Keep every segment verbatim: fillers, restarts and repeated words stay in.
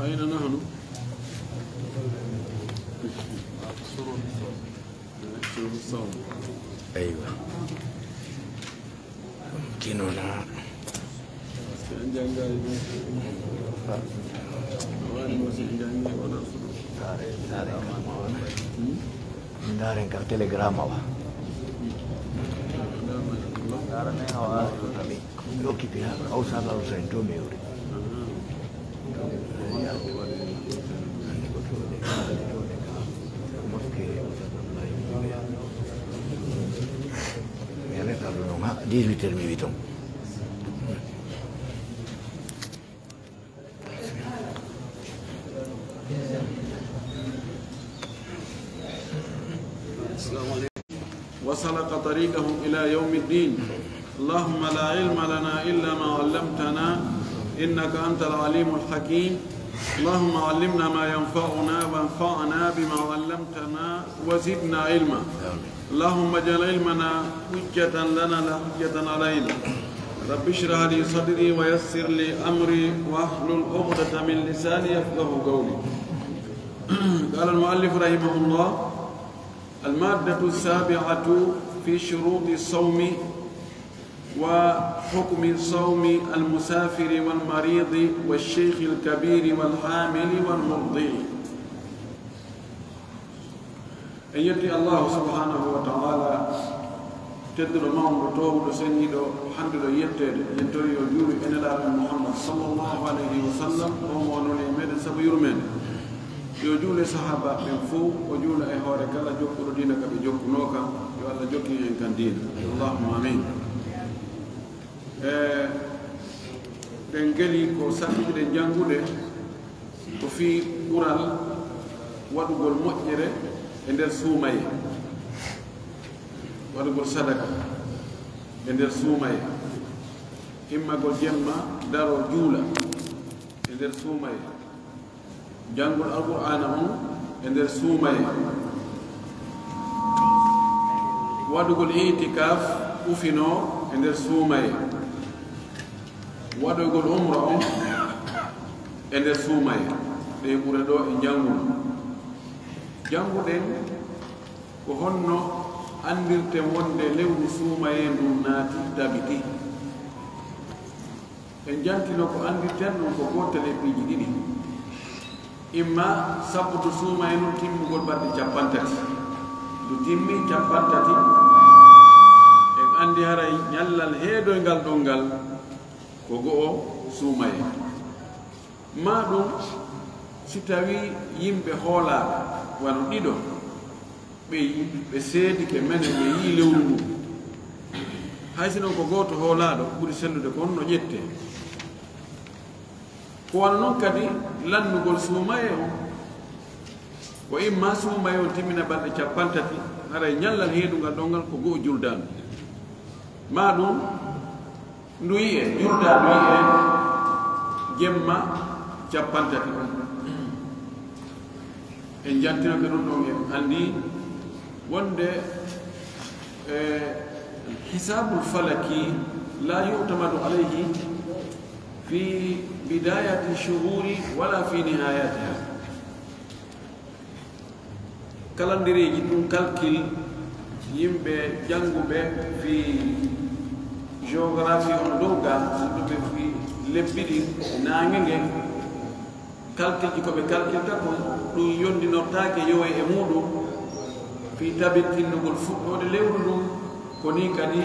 أين نحن؟ أيوة. Kino na. Ndaren ka telegrama wa. Occupé ha, o sala o sen to mi yuri. Moske, mi reta ɗum ɗon ha dix-huit heures mi witon. وسلك طريقهم إلى يوم الدين. اللهم لا علم لنا إلا ما علمتنا إنك أنت العليم الحكيم. اللهم علمنا ما ينفعنا وانفعنا بما علمتنا وزدنا علما. اللهم اجعل علمنا حجة لنا لا حجة علينا. رب اشرح لي صدري ويسر لي أمري واحلل عقدة من لساني يفقهوا قولي. قال المؤلف رحمه الله: المادة السابعة في شروط الصوم وحكم صوم المسافر والمريض والشيخ الكبير والحامل والمرضع. En yetti Allahu subhanahu wa ta'ala, tedduɗo, mawɗo, toowuɗo, seniiɗo, handuɗo yetteede, yettoyi yo juulu e Nelaaɗo Muhammad sallallahu alayhi wa sallam, on mo o nuli e meɗen sabu yurmeende. Yo juulu e sahaabaaɓe ɓen fow, o juula e hoore kala jokkuɗo diina ka ɓe jokkunoo kan, yo Allah jokkin en kan diina. Allahumma amin. E, ɗen ngeli ko saɗɗiɗen janngude, ko fii ɓural waɗugol moƴƴere e nder suumayee, waɗugol sadaka e nder suumayee, immagol jemma, daroo, juula e nder suumayee, janngol Alqur'aana on e nder suumayee, waɗugol i'tikaaf, ufinoo e nder suumayee, waɗoygol umra on e nder suumayee. Ɗee ɓure ɗoo e njannguno. Jannguɗen ko honno anndirten wonde lewru suumayee ndun naati, tabiti. En jantino ko anndirten ɗun ko gootel e piiji ɗiɗi. Imma sabu ndu suumayee ndun timmugol balɗe cappanɗe tati. Ndu timmi cappanɗe tati, en anndi haray ɲallal heedoyngal ɗon ngal ko go'o suumayee. Maa ɗun, si tawii yimɓe hoolaaɓe wano ɗiɗo, ɓe, ɓe seedike menen, ɓe yi'i lewru ndun. Hay si non ko gooto hoolaaɗo ɓuri sellude, ko honno ƴettee? Ko wano non kadi lannugol suumayee on. Ko imma suumayee on timmina balɗe cappanɗe tati, haray ɲallal heedungal ɗon ngal ko go'o juldaandu. Maa ɗun, ndu yi'ee, juldaandu yi'ee jemma cappanɗe tati on. En jantinoke ɗun ɗon, en anndi wonde, eh, الحساب الفلكي لا يعتمد عليه في بداية الشهور ولا في نهايتها. Kalandereeji ɗun, calcul, yimɓe jannguɓe fii géographie on dow gaa, annduɓe fii lebbi ɗin, naange ngen, calculji ko ɓe calculta kon, ɗun yondinortaake yowee e muɗum fii tabintinnugol fuɗɗoode lewru ndun, ko nii kadi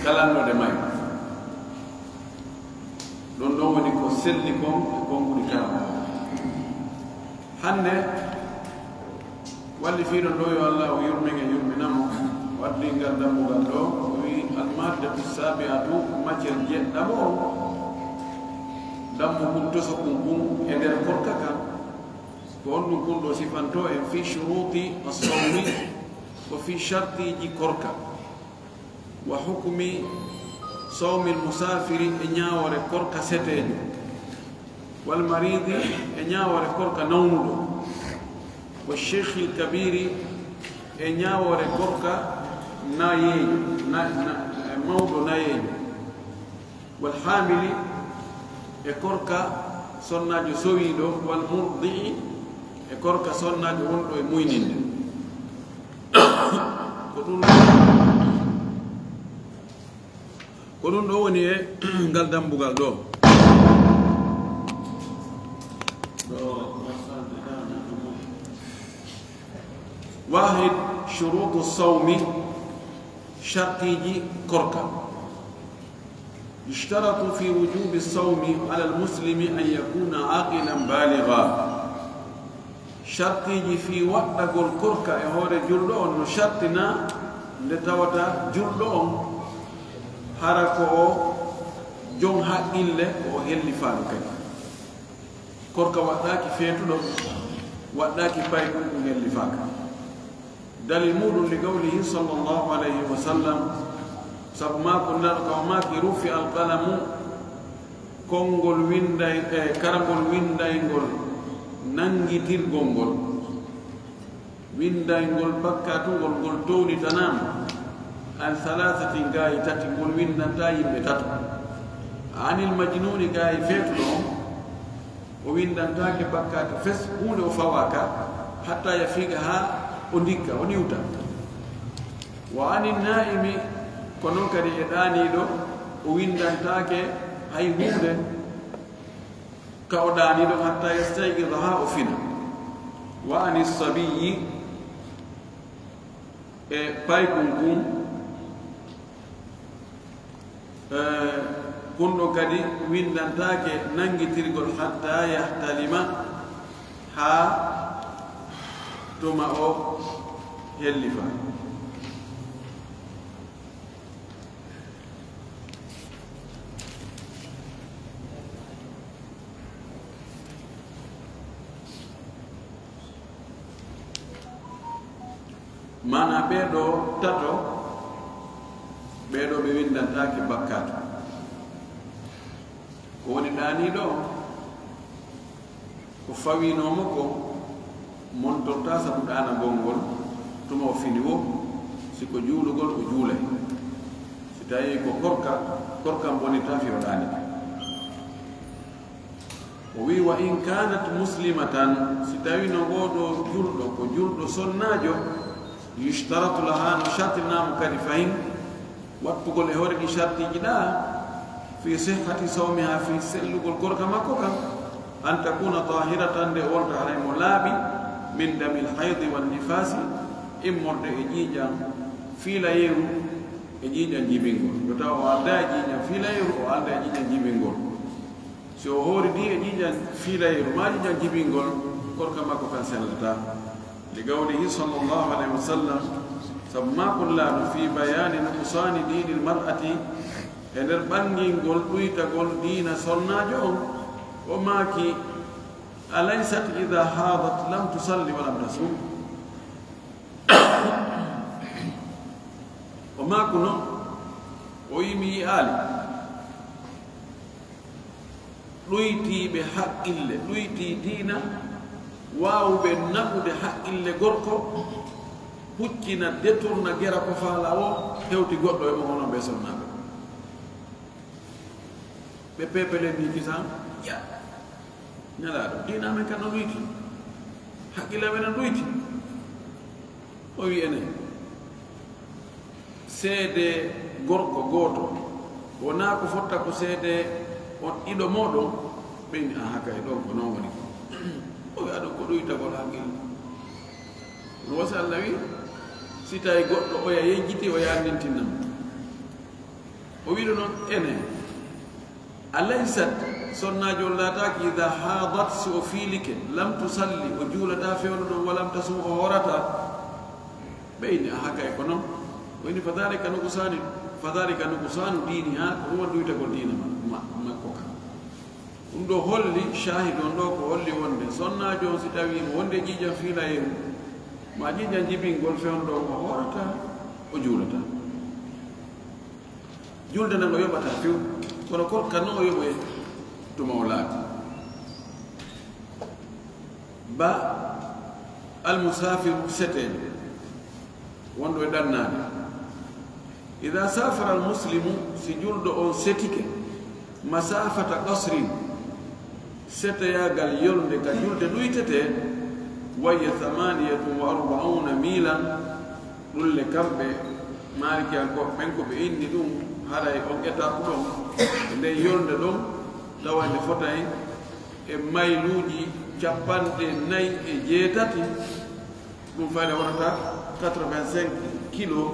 kalannoode may. Ɗon ɗon woni ko selli kon e kon ɓuri kala. Hannde, wallifiiɗo ɗoo, yo Allaahu yurmin en, yurmina mo, o addi ngal dambugal ɗoo, o wi'i: المادة السابعة, matière jeɗɗaɓo on, dammukun tosokun kun e nder korka kan, ko honɗun kun ɗoo sifantoo en? في شروط الصوم, ko fii shartiiji korka. وحكم صوم المسافر, e ɲaawoore korka seteejo, والمريض, e ɲaawoore korka nawnuɗo, والشيخ الكبير, e ɲaawoore korka nayeejo, na, na, e mawɗo nayeejo, والحامل, e korka Sonnaajo sowiiɗo, wal murdi'i, e korka sonnaajo wonɗo e muyninde. Ko ɗun, ko ɗun ɗoo woni e ngal dambugal ɗoo. Wahid, shurutu sawmi, shartiiji korka. يشترط في وجوب الصوم على المسلم أن يكون عاقلا بالغا. Shartiiji fii waɗɗagol korka e hoore julɗo on no shartinaa nde tawata julɗo on hara ko o jon haqqille, ko o hellifaaɗo kadi. Korka waɗɗaaki feetuɗo, waɗɗaaki paykun ɗun hellifaaka. Dalil muuɗun, li qawlihi sallallahu alayhi wa sallam, sabu maako Nulaaɗo kan o maaki, rufi al qalamu, konngol winday, e karangol windayngol nanngitirgol ngol. Windayngol bakkaatungol ngol townitanaama, an thalathatin, gaayi tati, ngol windantaa yimɓe tato. Anil majnuuni, gaayi feetuɗo on, o windantaake bakkaatu fes, huunde o fawaaka, hatta yafiiqa, haa o ndigga, o niwta. Wa anin naa'imi, ko non kadi e ɗaaniiɗo, o windantaake hay huunde ka o ɗaaniiɗo, hatta yastayqiza, haa o fina. Wa anis sabiyyi, e paykun kun, Eh, kun ɗon kadi winndantaake nanngitirgol hatta yahtalima, haa tuma o hellifa. Maanaa ɓee ɗoo tato, ɓee ɗoo ɓe winndantaake bakkaatu. Ko woni ɗaaniiɗo on, ko fawinoo mo kon montortaa sabu ɗaanagol ngol, tuma o fini woo, si ko juulugol o juulay. Si tawii ko korka, korka on bonitaa fii o ɗaanike. O wi'i, wa in kanat muslimatan, si tawii no ngoo ɗoo julɗo ko julɗo sonnaajo, yushtaratu laha, no shartinaa mo kadi fahin, wattugol e hoore ɗii shartiiji ɗaa, fi sihhati sawmiha, fii sellugol korka makko kan, an takuna tahiratan, nde o wonta haray mo laaɓi, min damil haydi wan nifaasi, immorde e ƴiiƴan fiilayeeru e ƴiiƴan jibingol. Yo taw o aldaa e ƴiiƴan fiilayeeru, o aldaa e ƴiiƴan jibingol. Si o hooridii e ƴiiƴan fiilayeeru maa ƴiiƴan jibingol, korka makko kan sellataa. Li qawlihi sallallahu alayhi wa sallam, sabu maako Nulaaɗo, fi bayaani nuqsaani diinil mar'ati, e nder ɓangingol ɗuytagol diina sonnaajo on, o maaki, alaysat idha haadat lam tusalli wa lam tasum? O maakuno, o wi'i, mi yi'aali ɗuytiiɓe haqqille, ɗuytii diina, waawuɓe naɓude haqqille gorko, huccina, détourna gera ko faalaa woo, hewti goɗɗo e mo hono ɓee sonnaaɓe. Ɓe peepelennii kisan, ya, Nelaaɗo, diina amen kan no ɗuyti, haqqille amen no ɗuyti. O wi'i, enen, seedee gorko gooto, wonaa ko fotta ko seedee on ɗiɗo mooɗon? Ɓe inni, aha kay, ɗon ko non woni ko. O wi'i, aɗon ko ɗuytagol haqqille. No wasi Alla wi'i, si tawii goɗɗo oya yejjiti, o yaannintinna mo. O wi'i ɗo non, enen, alaysat, sonnaajo on laataaki, idha haadat, si o fiilike, lam tusalli, o juulataa fewndo ɗon, wa lam tasum, o hoorataa? Ɓe inni, aha kay, ko non. O inni, fadhalika nuqsaani, fadhalika nuqsaanu diinihaa, ko ɗun woni ɗuytagol diina ma-, ma-, makko kan. Ɗun ɗoo holli, shaahid on ɗoo ko holli wonde sonnaajo on, si tawii mo wonde ƴiiƴan fiilayeeru, maa ƴiiƴan jibingol fewndo ɗon, o hoorataa, o juulataa. Julde nden o yoɓataa few, kono korka non o yoɓoyay tuma o laaɓi. Ba almusaafiru seteejo, wonɗo e ɗannaade. Idaa saafara almuslimu, si julɗo on setike, masaafata qasrin, Seteyaagal yolnde ka julde ɗuytetee, wa hiya thamaniyatun wa arba'una milan, ɗun le kamɓe Maalikiyankooɓe ɓen ko ɓe inni ɗun, haray on étape ɗon, e nden yolnde ɗon, tawa nde fotay e mayluuji cappanɗe nayi e jeetati, ɗun fayda wonata quatre-vingt-cinq kilos.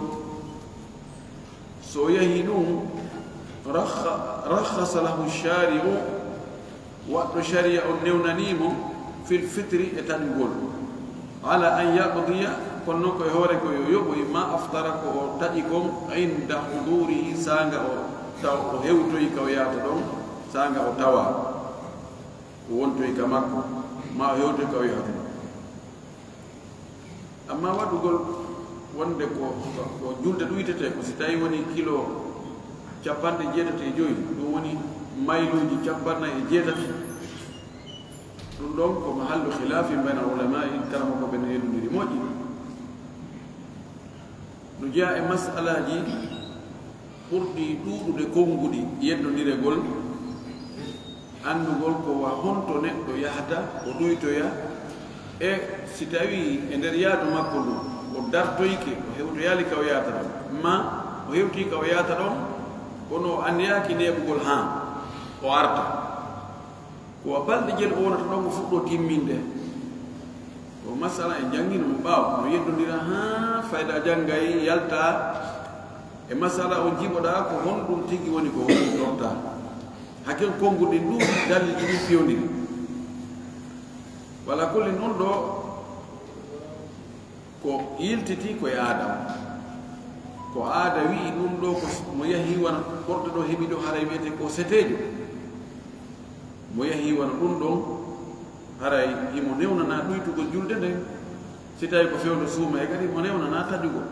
So o yahi ɗun, rakha-, rakhasa lahu shari'u, waɗɗo shari'a on newnanii mo, fil fitri, e taƴugol. Ala an yaqdiya, kono non ko e hoore ko yo yoɓoy, ma aftara, ko o taƴi kon, inda hudurihi, saanga o taw-, o hewtoyi ka o yaata ɗon, saanga o tawa o wontoyi ka makko, ma o hewtoyi ka o yaata ɗon. Amma waɗugol wonde ko, ko, ko julde ɗuytetee, ko si tawii wonii kilo cappanɗe jeetati e jowi, ɗun woni mayluuji cappanɗe nayi e jeetati, ɗun ɗon ko mahallu khilaafin bayna ulamaa'i, karamokooɓe no yeddondiri moƴƴi. No jeyaa e mas'alaaji ɓurɗi ɗuuɗude konnguɗi yeddondiregol, anndugol ko wa honto neɗɗo yahata, o ɗuytoya, e si tawii e nder yaadu makko ndun, o dartoyike, o hewtoyaali ka o yaata ɗon, maa o hewtii ka o yaata ɗon, kono o anniyaaki neeɓugol haa o arta. Ko wa balɗe jelu o wonata ɗon, o fuɗɗoo timminde. Ko masala en janngino mo ɓaawo, no yeddondira haa fayda janngay yalta e masala on jiɓoɗaa ko honɗun tigi woni ko honɗun torta. Hakken konnguɗi ɗin ɗuuɗi, dalilji ɗin fewndiri. Wala kulli non ɗoo, ko yiltitii ko e aada on. Ko aada wi'i ɗun ɗoo ko s-, mo yahi wano korɗe ɗoo heɓi ɗoo haray wi'etee ko seteejo. Mo yahi wano ɗun ɗon, haray himo newnanaa ɗuytugol julde nden. Si tawii ko fewndo suumayee kadi, mo newnanaa taƴugol.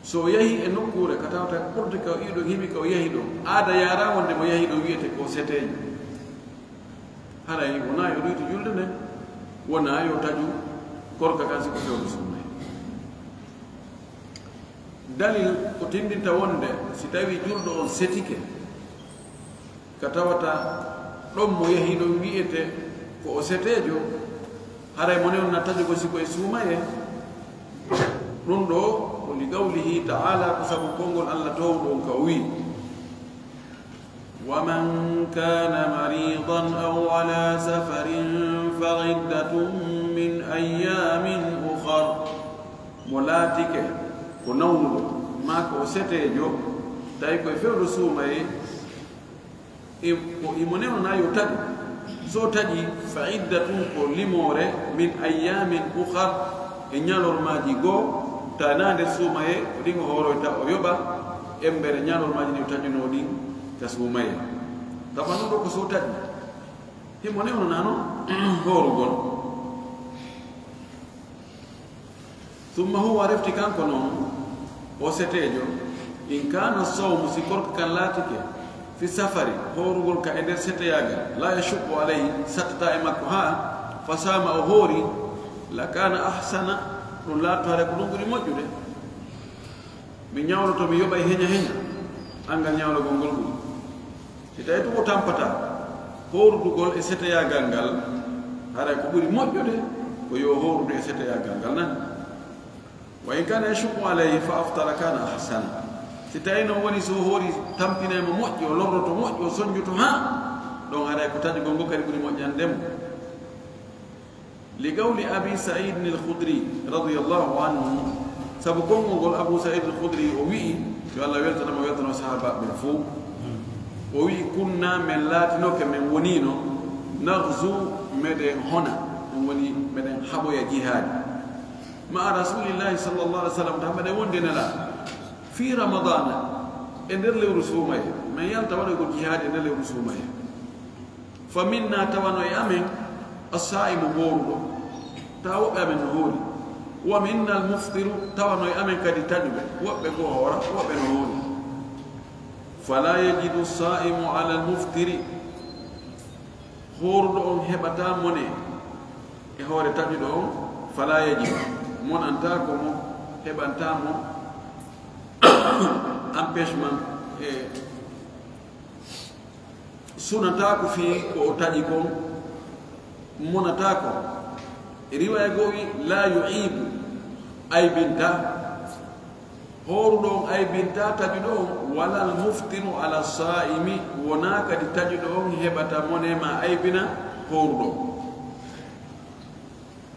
So o yahi e nokkuure ka tawata ɓurde ka o iwi ɗon, heɓi ka o yahi ɗon, aada yaaraa wonde mo yahi ɗon wi'etee ko seteejo. Haray wonaa yo ɗuytu julde nden, wonaa yo taƴu korka kan si ko fewndo suumayee. Dalil ko tinndinta wonde si tawii julɗo on setike, ka tawata ɗon mo yahi ɗon wi'etee ko o seteejo, haray mo newnanaa taƴugol si ko e suumayee. Ɗun ɗoo ko li qawlihi ta'ala, ko sabu konngol Alla toowuɗo on ka o wi'i, ومن كان مريضا أو على سفر فعدة من أيام أخر. Mo laatike ko nawnuɗo, maa ko o seteejo, tawi ko e fewndo suumayee, e, ko himo newnanaa yo taƴu. So taƴii, fa iddatun, ko limoore, min ayyaamin ukhar, e ñalormaaji goo, taanaa nder suumayee, ko ɗin o hooroyta o yoɓa, embere ñalormaaji ɗin o taƴunoo ɗin ka suumayee. Tawa non ɗoo ko so taƴii, himo newnanaa non hoorugol. Summa huwa, refti kanko non, o seteejo, in kaana sawmu, si korka kan laatike, fi safari, hoorugol ka e nder seteyaagal, laa yashuqqu alayhi, sattataa e makko haa, fa saama, o hoori, la kaana ahsana, ɗun laatoto haray ko ɗun ɓuri moƴƴude. Mi ñawloto, mi yoɓay heña heña, anngal ñawlagol ngol ɓuri. Si tawii tun o tampataa, hoorugol e seteyaagal ngal, haray ko ɓuri moƴƴude ko yo hoorude e seteyaagal ngal, nani? Wa in kaana yashuqqu alayhi fa aftara kaana ahsan. Si tawii non woni so o hoori tampinay mo moƴƴi, o lorroto moƴƴi, o sonjoto haa, ɗon haray ko taƴugol ngol kadi ɓuri moƴƴande mo. Li qawli Abi Sa'id al-Khudri radiyallahu anhu, sabu konngol ngol Abu Sa'id al-Khudri o wi'i, yo Allah weltano mo, weltano sahaabaaɓe ɓen fow. O wi'i, kunna, men laatinoke, men woniino, naghzu, meɗen hona, ɗun woni meɗen haɓoya jihaadi. Ma'a Rasulillahi sallallahu alaihi wasallam, tawa meɗen wondi e Nelaaɗo. Fi Ramadana, e nder lewru suumayee, men yalta waɗoygol jihaadi e nder lewru suumayee. Fa minna, tawano e amen, as-saa'imu, hooruɗo, tawa woɓɓe amen no hoori. Wa minna al-muftiru, tawano e amen kadi taƴuɓe, woɓɓe goo hoora, woɓɓe no hoori. Fala yajidu as-saa'imu ala al-muftiri, hooruɗo on heɓataa mone e hoore taƴuɗo on, fala yajidu, monantaako mo, heɓantaa mo empêchement e Sunataako fii ko o taƴi kon, monataako. E riwaaya goo wi, "Laa yu'iibu", aybintaa. Hooruɗo on aybintaa taƴuɗo on, "walal muftiru ala saa'imi", wonaa kadi taƴuɗo on heɓata mone maa aybina hooruɗo on.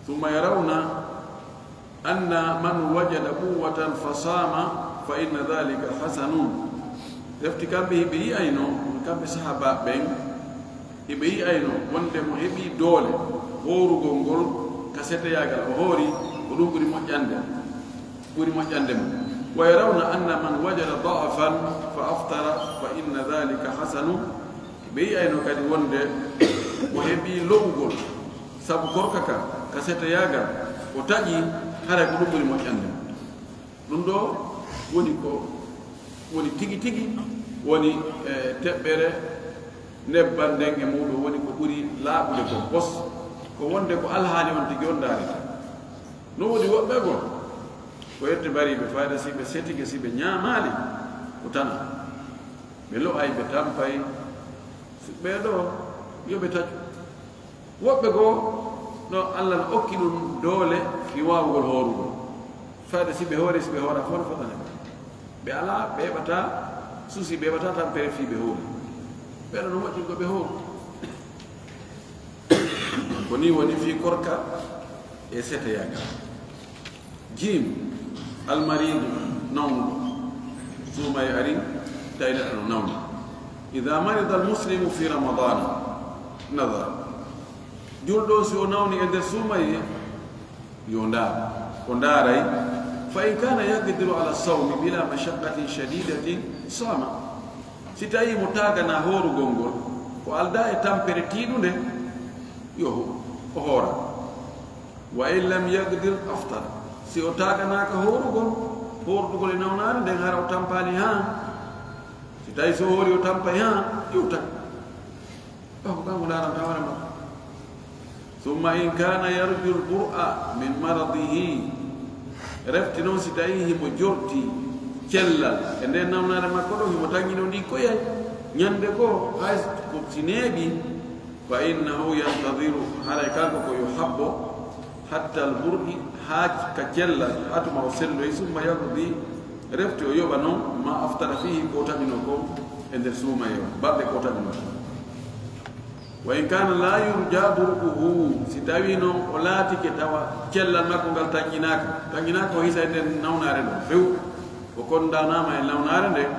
ثم يرون أن من وجد قوة فصام فإن ذلك حسن. Refti kamɓe hiɓe yi'ayno, kamɓe sahaabaaɓe ɓen, hiɓe yi'ayno wonde mo heɓi doole hoorugol ngol ka seteyaagal o hoori, ko ɗum ɓuri moƴƴande, ɓuri moƴƴande mo. ويرون أن من وجد ضعفا فأفطر فإن ذلك حسن. Ɓe yi'ayno kadi wonde mo heɓi lo'ugol sabu korka ka, ka seteyaagal, o taƴi, haray ko ɗum ɓuri moƴƴande mo. Ɗum ɗoo woni ko woni tigi tigi, woni, e, teɓɓere nebban nden e muuɗum woni ko ɓuri laaɓude kon pos, ko wonde ko alhaali on tigi on ndaarete. No woodi woɓɓe goo, ko yette bariiɓe fayda si ɓe setike, si ɓe ñaamaali, ko tana. Ɓe lo'ay, ɓe tampay, si ɓee ɗoo, yo ɓe taƴu. Woɓɓe goo, no Alla no okki ɗum doole fii waawugol hoorugol. Fayda si ɓe hoori, si ɓe hoora fof no fotani ɓe. Ɓe alaa, ɓe heɓataa susi, ɓe heɓataa tampere fii ɓe hoori. Ɓee ɗoo no moƴƴi ko ɓe hooru. Ko nii woni fii korka e seteyaagal. Jiim, almariidu, nawnuɗo. Suumayee ari, tawi neɗɗo no nawni. Idaa marida almuslimu fii ramadaana, nadara. Julɗo on, si o nawni e nder suumayee, yo ndaar. O ndaaray. Fa in kaana yaqdiru ala sawmi bila mashaqqatin shadidatin, saama. Si tawii mo taaganaa hoorugol ngol, ko aldaa e tampere tiiɗunde, yo o hoora. Wa in lam yaqdir, aftara. Si o taaganaaka hoorugol, hoortugol e nawnaare nden, hara o tampaali haa. Si tawii si o hoori o tampay haa, iwta. Ɓawo ko kanko ndaaranta hoore makko. Summa in kaana yarju al-bur'a min maradihi. Refti non si tawii himo jorti cellal e nden nawnaare makko ɗon, himo tanginoo ndin koyay. Ñande goo, hay ko si neeɓii, fa innahu yantadiru, haray kanko ko yo habbo, hatta al-bur'i, haa ka cellal, haa tuma o selloyi, summa yaqdi, refti o yoɓa non, ma aftara fihi, ko o taƴinoo kon e nder suumayee on, balɗe ko o taƴinoo kon. Wa in kaana laa yurja bur'uhu, si tawii non o laatike tawa cellal makko ngal tanƴinaaka, tanƴinaaka o hisa e nden nawnaare nden few, o kondaanaama e nawnaare nden,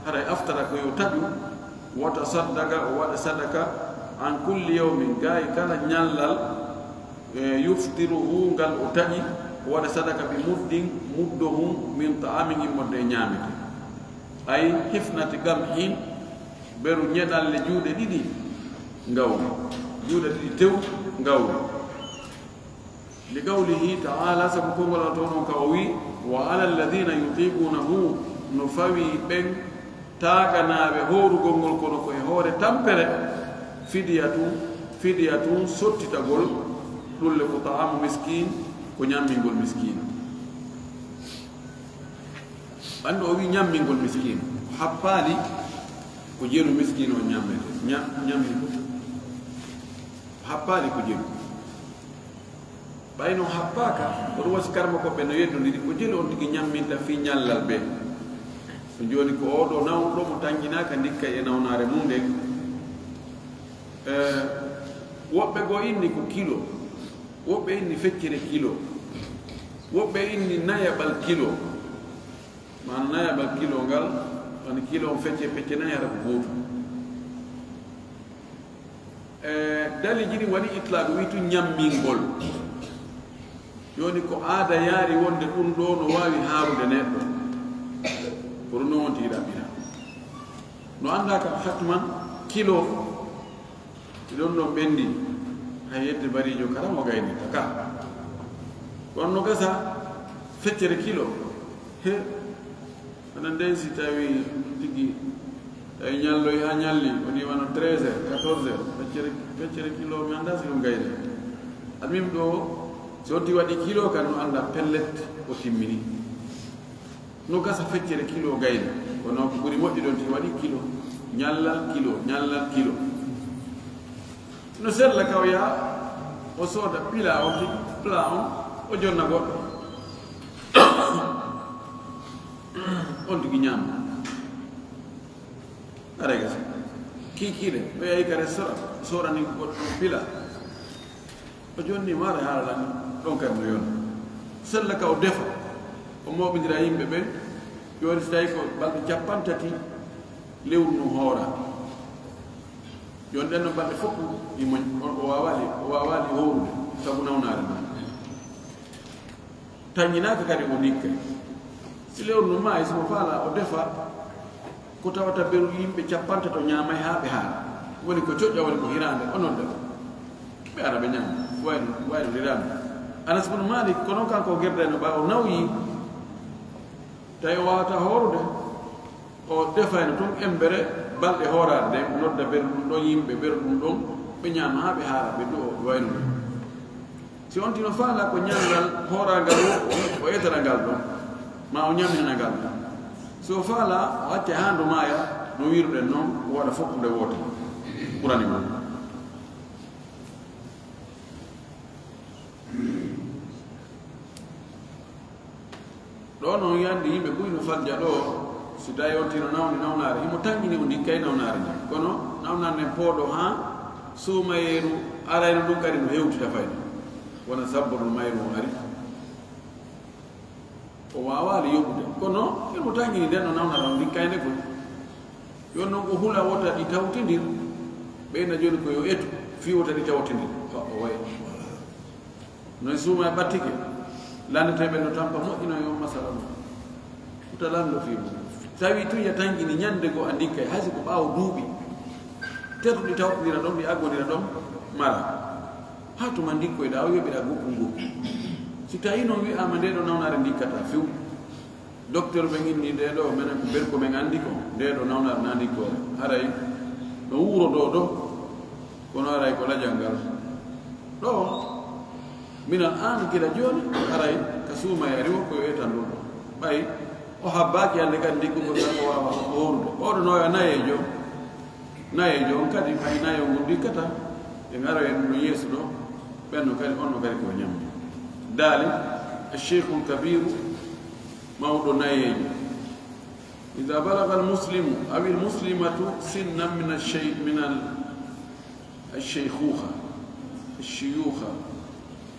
haray aftara ko yo taƴu, wa tasaddaqa, o waɗa sadaka, an kulli yawmin, gaayi kala ñallal, e, yuftiruhu, ngal o taƴi, o waɗa sadaka bi muddin, muddo mun, min ta'amin, immorde e ñaamete. Ay hifnati qamhin, beru ñeɗalle juuɗe ɗiɗi ngawri, juuɗe ɗiɗi tew ngawri. Li qawlihi ta'ala, sabu konngol Alla toon on ka o wi'i, "Wa ala alladhina yutiqunahu", no fawii ɓen taaganaaɓe hoorugol ngol kono ko e hoore tampere, fidiyatun, fidiyatun sottitagol, ɗun le ko ta'amu miskin, ko ñammingol miskiino. Anndi o wi'i ñammingol miskiino, happaali ko jelu miskiino on ñammete, ña-, ñammingol, happaali ko jelu. Ɓay non happaaka, ko ɗum wasi karma ko ɓe no yeddondiri, ko jelu on tigi ñamminta fii ñallal ɓe. Ko jooni ko oo ɗoo nawnuɗo mo tanƴinaaka ndikka e nawnaare mum nden. Eh, woɓɓe goo inni ko kilo, woɓɓe inni feccere kilo, woɓɓe inni nayaɓal kilo. Maana nayaɓal kilo ngal, woni kilo on fecce, fecce nayi hara ko gootum. E, daliiji ɗin waɗi itlaaɗu, wi'i tun ñammingol. Jooni ko aada yaari wonde ɗun ɗoo no waawi haarude neɗɗo. Ko ɗun non wonti ɗaɓɓira. No anndaa kam hatman kilo, si ɗon ɗon ɓenndi, hay yedde bariijo kala mo gaynirta ka. Kono no gasa feccere kilo. He, Aɗa anndi si tawii tigi, tawi ñalloyi haa ñalli, woni wano treize heures, quatorze heures, feccere, feccere kilo, mi anndaa si ɗum gayni. Almuhim ɗoo, si on tigi waɗi kilo kan, no anndaa pellet o timmini. No gasa feccere kilo gayni, kono ko ɓuri moƴƴude on tigi waɗi kilo. Ñallal kilo, ñallal kilo. No sella ka o yaha, o sooda pila on, pla on, o jonna goɗɗo. On tigi ñaama. Aray gasa. Kiikiiɗe, o yahi ka restaurant, o soodani goɗɗo pila. O jonni maare haala lan, ɗon kadi no yona. Sella ka o defa, o mooɓindira yimɓe ɓen, jooni si tawi ko balɗe cappanɗe tati lewru ndun hoora. Jooni ɗen no balɗe fof imo, o, o waawaali, o waawaali hoorude sabu nawnaare ndun. Tanñinaaka kadi o ndikkay. Si lewru ndun maayi, si mo faalaa o defa, ko tawata beru yimɓe cappanɗe tati ñaamay haa ɓe haara. Woni ko coƴƴa, woni ko hiraande, o nodda ɓe. Ɓe ara ɓe ñaama. Wayno, wayno hiraande. Anas bun Maalik, kono kanko o gerdayno ɓay o nawyi. Tawi o waawataa hoorude. O defayno tun embere balɗe hooraade nden, o nodda beru ɗun ɗon, yimɓe beru ɗun ɗon, ɓe ñaama haa ɓe haara, ɓe du'oo, ɓe wayno non. Si on tigi no faalaa ko ñallal hooraangal o, o etana ngal ɗon, maa o ñamminana ngal ɗon. Si o faalaa, o accay haa ndo maaya, no wiiruɗen non, o waɗa fof nde wootere. Ɓurani mo. Ɗoo non yandi yimɓe buy no falja ɗoo, si tawi on tigi no nawni nawnaare, himo tanƴini o ndikkay nawnaare nden. Kono nawnaare nden pooɗo haa suumayeeru arayno ɗun kadi no hewtita fayda. Wona sabboro mayru on ari. O waawaali yoɓude. Kono himo tanƴini nden no nawnaare on ndikkay nde koy. Yo non o hula wota ɗi tawtindir, ɓeyna jooni ko yo etu, fii wota ɗi tawtindir. Fa o wayi. No e suuma e ɓattike, lanndetee ɓe no tampa moƴƴino yo masala mo. Wota lanndo fii mum. Tawi tun ya tanƴini ñande goo a ndikkay, hay si ko ɓaawo duuɓi. Tetu ɗi tawtindira ɗon, ɗi aggonira ɗon, mara. Haa tuma ndikkoyɗaa, o yoɓira gokku ngokku. Si tawi non wi'aama nde ɗo nawnaare ndikkataa few. Docteur ɓen inni nde ɗo, menen ko berko men anndi ko, nde ɗo nawnaare na anndi ko, haray no wuuro ɗo ɗo, kono haray ko lajal ngal. Ɗo, minal aan gila jooni, haray ka suuma e ari wokko yo etan ɗum ɗo. Ɓay, o habbaaki hannde kadi ndikku ko tan o waawa hoorude. Oɗo no yo nayeejo, nayeejo on kadi, ɓay nayo ngun ndikkata, ɓe ngaroyen no yeeso ɗo, ɓen no kadi, on no kadi ko ñammi. Daali, Cheikhul Kabiru, mawɗo nayeejo. إذا بلغ المسلم أو المسلمة سنا من الشي-، من ال-، الشيخوخة، الشيوخة،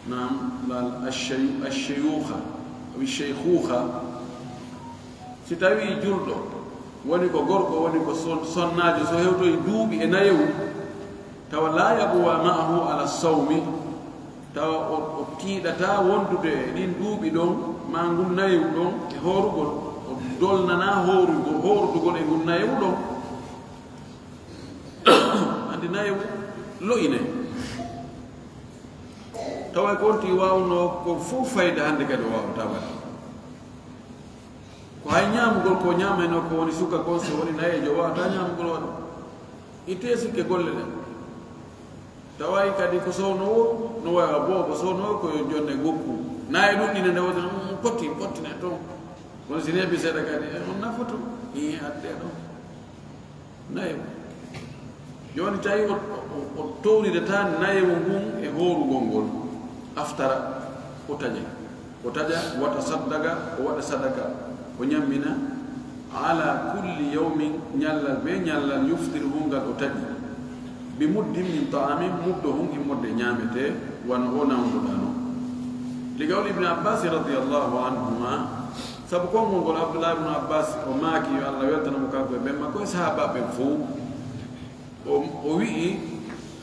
نعم، لا، الشي-، الشيوخة، أو الشيخوخة. Si tawii julɗo, woni ko gorko, woni ko son-, sonnaajo, so hewtoyi duuɓi e nayewu, tawa لا يقوى معه على الصوم، tawa o, o tiiɗataa wondude e ɗin duuɓi ɗon, maa ngun nayewu ɗon e hoorugol, o dolnanaa hoorugol, hoorugol e ngun nayewu ɗon. Anndi nayewu lo'inay. Tawa ko on tigi waawnoo ko fow fayda hannde kadi o waawataa waɗde. Ko hay ñaamugol ko ñaamayno ko woni suka kon, so woni nayeejo waawataa ñaamugol waɗa. Ittee sikke golle ɗen. Tawaay kadi ko sownoowo, no waawi boobo sownoowo ko yo jonne gokku. Naye ɗum ine nde woni, mm, potti, potti ne toon. Kono si neeɓi seeɗa kadi, eh, on nafoto, ii, addee ɗon. Nayewu. Jooni tawi o, o, o townidataa nayewu ngun e hoorugol ngol, aftara, o taƴa. O taƴa, wata saddaga, o waɗa sadaka, o ñammina, ala kulli yawmin, ñallal be ñallal, yuftiruhu ngal o taƴi, bi muddin min ta'amin, muddo hun immorde ñaametee, wano o nawnuɗaa non. Li qawli Ibn Abbas radiyallahu anhuma, sabu konngol ngol Abdullah ibn Abbas o maaki, yo Allah weltano mo kanko e ben makko e sahaabaaɓe ɓen fow. O, o wi'i,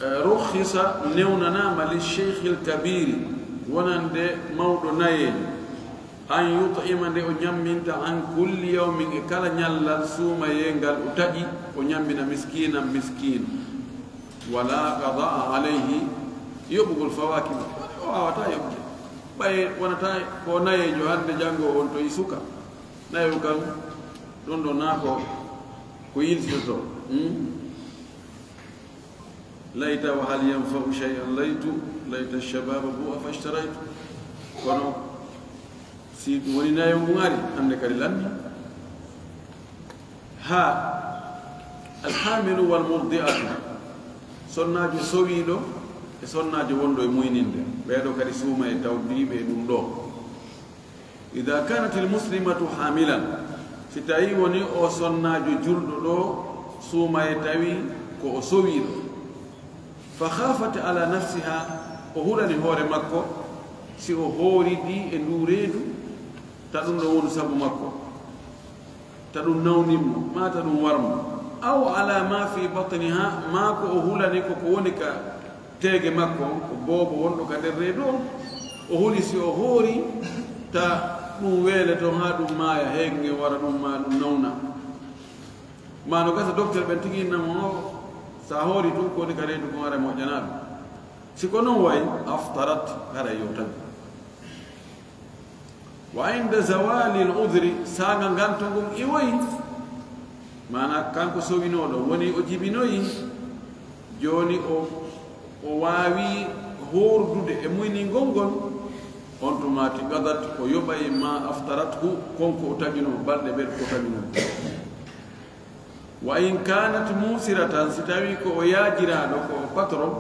eh, rukhisa, newnanaama li sheykhil kabiiri, wonande mawɗo nayeejo, an yut'ima, nde o ñamminta, an kulli yawmin, e kala ñallal suumayee ngal o taƴi, o ñammina miskiinan miskiino. Wala qada'a alayhi, yoɓugol fawaaki mo. O waawataa yoɓude. Ɓay wonataa ko nayeejo hannde janngo on to i suka. Nayo kan, ɗon ɗo naa ko, ko yiltitoto. Hmm? Layta wa hal yanfa'u shay'an laytu, layta shababa bu'a fashtaraytu. Kono si ɗum woni nayo ngun ari, hannde kadi lanni. Haa Alhamilu wal murdi'atu, sonnaajo sowiiɗo e sonnaajo wonɗo e muyninde, ɓee ɗoo kadi suuma e tawdiiɓe e ɗum ɗoo. Ida kanat al muslimatu hamilan, si tawii woni o sonnaajo julɗo ɗoo suuma e tawi ko o sowiiɗo, fa khafat ala nafsiha, o hulani hoore makko si o hooridii e nduu reedu, ta ɗum ɗoo wonu sabu makko, ta ɗum nawnin mo, maa ta ɗum war mo, aw ala ma fi batniha, maa ko o hulani ko ko woni ka teege makko on, ko boobo wonɗo ka nder reedu on, o huli si o hoori ta ɗum weele ton haa ɗum maaya, heege ngen wara ɗum maa ɗum nawna. Maa no gasa docteur ɓen tigi inna mo, o, sa hoori tun ko woni ka reedu kon ara moƴƴanaa ɗum. Si ko non wayi, aftarat, haray yo tawi. Wa inda zawali al udhri, saanga nganto ngon iwoyi, maanaa kanko sowinooɗo woni o jibinoyi, jooni o, o waawi hoordude e muyningol ngol, on tuma tiqadat o yoɓay ma aftarathu, kon ko o taƴunoo balɗe ɓen ko taƴunoo. Wa in kanat musiratan, si tawii ko o yaajiraaɗo, ko o patron,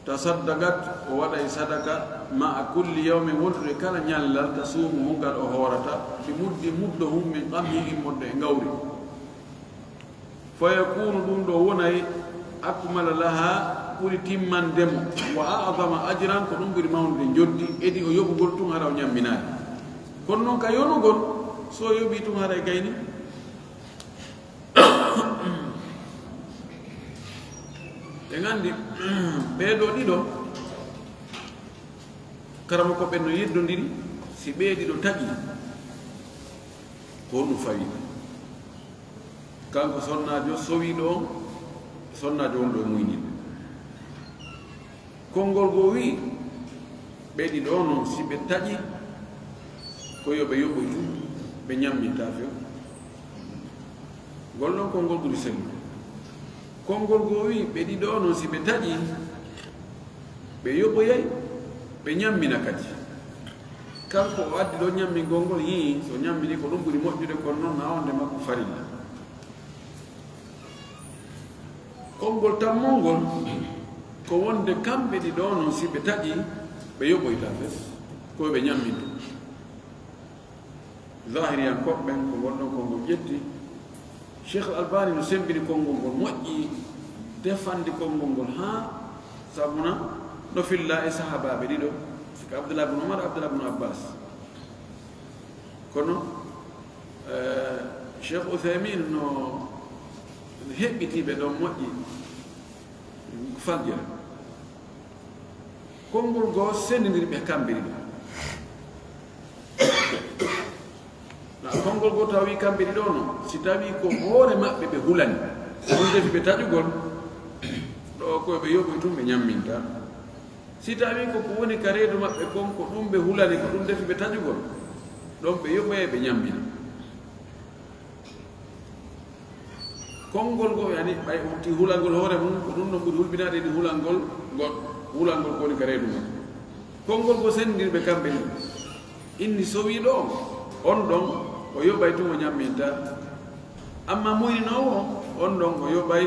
tasaddaqat, o waɗay sadaka, ma'a kulli yawmin, wondude kala ñallal, tasumuhu, ngal o hoorata, bi muddi, muddo hum min qamhin, immorde e ngawri. Fa yakunu, ɗum ɗoo wonay, akmala laha, ɓuri timmande mo, wa a'zama ajran, ko ɗum ɓuri mawnude njoddi, edi o yoɓugol tun hara o ñamminaali. Kono non ka yonugol, so o yoɓii tun haray gayni. En anndi, ɓee ɗoo ɗiɗo, karamoko ɓen no yeddondiri, si ɓee ɗiɗo taƴii, ko honɗum fawi? Kanko sonnaajo sowiiɗo on, sonnaajo wonɗo e muyninde. Konngol goo wi'i, ɓe ɗiɗo non, si ɓe taƴi, ko yo ɓe yoɓoy tun, ɓe ñammintaa few. Ngol non konngol ɓuri sellude. Konngol goo wi'i, ɓe ɗiɗo non, si ɓe taƴi, ɓe yoɓoyay, ɓe ñammina kadi. Kanko o addi ɗoo ñammingol ngol, yi'i, so ñammini ko ɗum ɓuri moƴƴude, kono non na wonde makko farilla. Konngol tammol ngol ko wonde kamɓe ɗiɗo non, si ɓe taƴi, ɓe yoɓoyta fes, ko ɓe ñamminto. Zahiriyankooɓe ɓen ko ngol ɗon konngol ƴetti. Cheikh Al Albani no sembini konngol ngol, moƴƴi defande konngol ngol haa sabuna no filla e sahaabaaɓe ɗiɗo, sika Abdullah bin Umar, Abdullah bin Abbas. Kono, eh, Cheikh Uthaymin no heɓɓitii ɓe ɗon moƴƴi faljere. Konngol goo senndindiri ɓe kamɓe ɗiɗo. Na konngol goo tawi kamɓe ɗiɗo no, si tawii ko hoore maɓɓe ɓe hulani, ɗum defi ɓe taƴugol, ɗoo ko ɓe yoɓoy tun ɓe ñamminta. Si tawii ko ko woni ka reedu maɓɓe kon, ko ɗum ɓe hulani, ko ɗum defi ɓe taƴugol, ɗon ɓe yoɓoye ɓe ñammina. Konngol goo, yani, ɓay o wonti hulangol hoore mum, ko ɗum ɗon ɓuri hulɓinaade ni hulangol goɗɗo, hulangol ko woni ka reedu mum. Konngol goo senndiri ɓe kamɓe ni. Inni sowiiɗo on, on ɗon o yoɓay tun o ñamminta. Amma muyninoowo on, on ɗon o yoɓay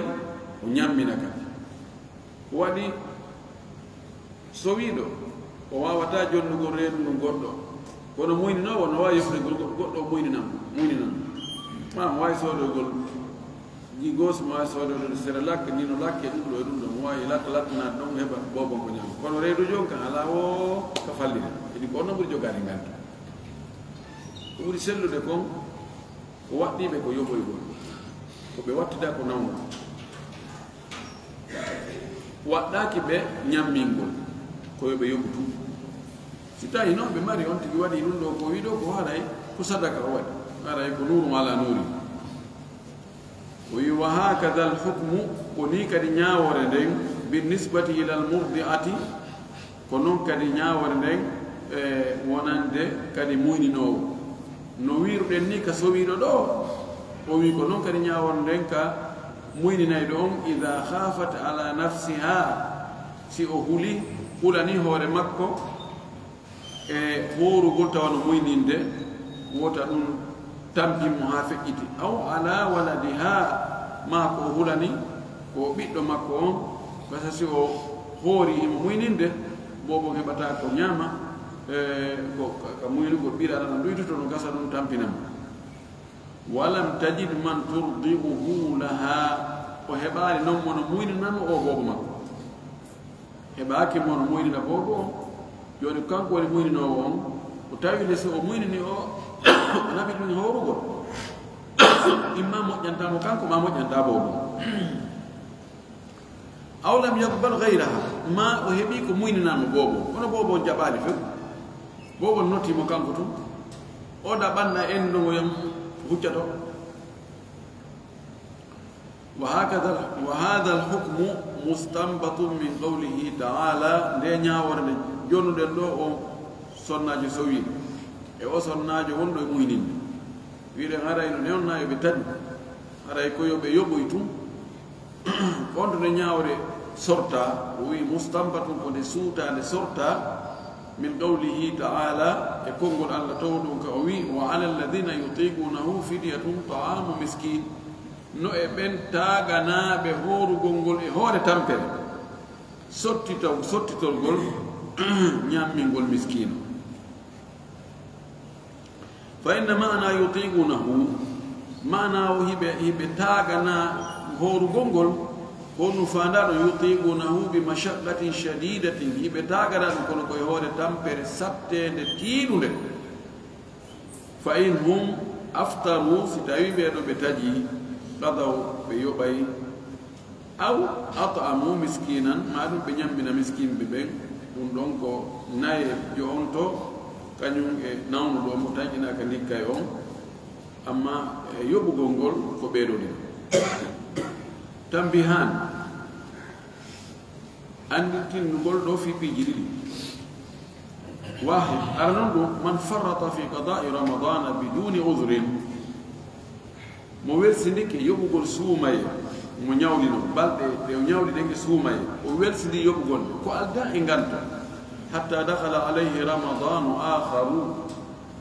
o ñammina kadi. Ko waɗi sowiiɗo, o waawataa jonnugol reedu ngun goɗɗo. Kono muyninoowo no waawi yoɓugol goɗɗo, goɗɗo o muyninan mo, muyninan mo. Maa mo waawi soodoygol Gigos, mo waawi soodoygol Cerelac, Ninolac e ɗum ɗoo e ɗum ɗoo. Mo waawi latta, lattanaade ɗon, heɓa boobon ko ñaama. Kono reeduujo on kan alaa woo ka fallira. Kadi ko on non ɓuri jogaade nganndi. Ko ɓuri sellude kon, ko waɗɗii ɓe ko yoɓoygol, ko ɓe wattida ko nawngol. Waɗɗaaki ɓe ñammingol, ko yo ɓe yoɓu tun. Si tawii non ɓe mari on tigi waɗi ɗum ɗoo ko wi'i ɗoo ko haray ko sadaka o waɗi, haray ko nuurun ala nuuri. O wi'i, "Wa hakadha al hukmu," ko nii kadi ñaawoore nden, "bin nisbati ila al murdi'ati," ko non kadi ñaawoore nden, e, wonande kadi muyninoowo. No wiiruɗen nii ka sowiiɗo ɗoo, o wi'i ko non kadi ñaawoore nden ka muyninayɗo on, "Idha khafat ala nafsiha," si o huli, hulani hoore makko, e hoorugol tawa no muyninde, wota ɗum tampin mo haa feƴƴiti. Aw ala waladiha, Maa ko o hulani, ko ɓiɗɗo makko on, gasa si o hoori himo muyninde, boobo heɓata ko ñaama, e, ko ka, ka muynugol ɓira ɗan ɗuytoto, no gasa ɗun tampinamo. Walam tajid man turdi'uhu laha, o heɓaali non mo no muynanamo o boobo makko. Heɓaaki mo no muynina boobo on. Jooni kanko woni muyninoowo on, o tawi le si o muynini o, o naɓi ɗun hoorugol. Imma moƴƴanta mo kanko, ma moƴƴanta boobo on. Aw lam yaqbal ghayraha, ma o heɓi ko muyninanmo boobo on. Kono boobo on jaɓaali few. Boobo on notii mo kanko tun. O ɗaɓanna en no mo yam huccato. Wa hakadha, wa hadha al-hukmu mustanbatun min qawlihi ta'ala, nde ñaawoore nde jonnuɗen ɗoo, o sonnaajo sowii e o sonnaajo wonɗo e muyninde. Wi'uɗen haray no newna yo ɓe taƴu, haray ko yo ɓe yoɓoy tun. On to nde ñaawoore sortaa, o wi'i mustanbatun ko nde suutaa, nde sortaa, min qawlihi ta'ala, e konngol Alla towɗo on ka o wi'i, wa ala alladhina yutiqunahu fidyatun ta'amu miskin. No e ɓen taaganaaɓe hoorugol ngol e hoore tampere, sottitaw-, sottitolgol ñammingol miskiino. Fa inna ma'ana yutiqunahu, ma'ana o hiɓe, hiɓe taagana hoorugol ngol, honno faandaa ɗon yutiqunahu bi mashaqqatin shadidatin, hiɓe taagana ɗum kono ko e hoore tampere satteende tiiɗunde. Fa in hum aftaru, si tawii ɓee ɗoo ɓe taƴii, qadaw, ɓe yoɓay, aw at'amu miskinan, maa ɗum ɓe ñammina miskinɓe ɓen, ɗum ɗon ko naye jo'onto, kañum e nawnuɗo mo tanƴinaaka ndikkay on, amma e yoɓugol ngol ko ɓee ɗoo ɗiɗo. Tambihan, anndintindugol ɗoo fii piiji ɗiɗi. Wahid, ara non ɗum, man farrata fi qada'i ramadana biduni udhrin, mo welsindike yoɓugol suumaye, mo ñawlino balɗe ɗe o ñawli ɗen e suumaye, o welsindi yoɓugol nde, ko aldaa e nganto, hatta dakhala alayhi ramadanu akharu,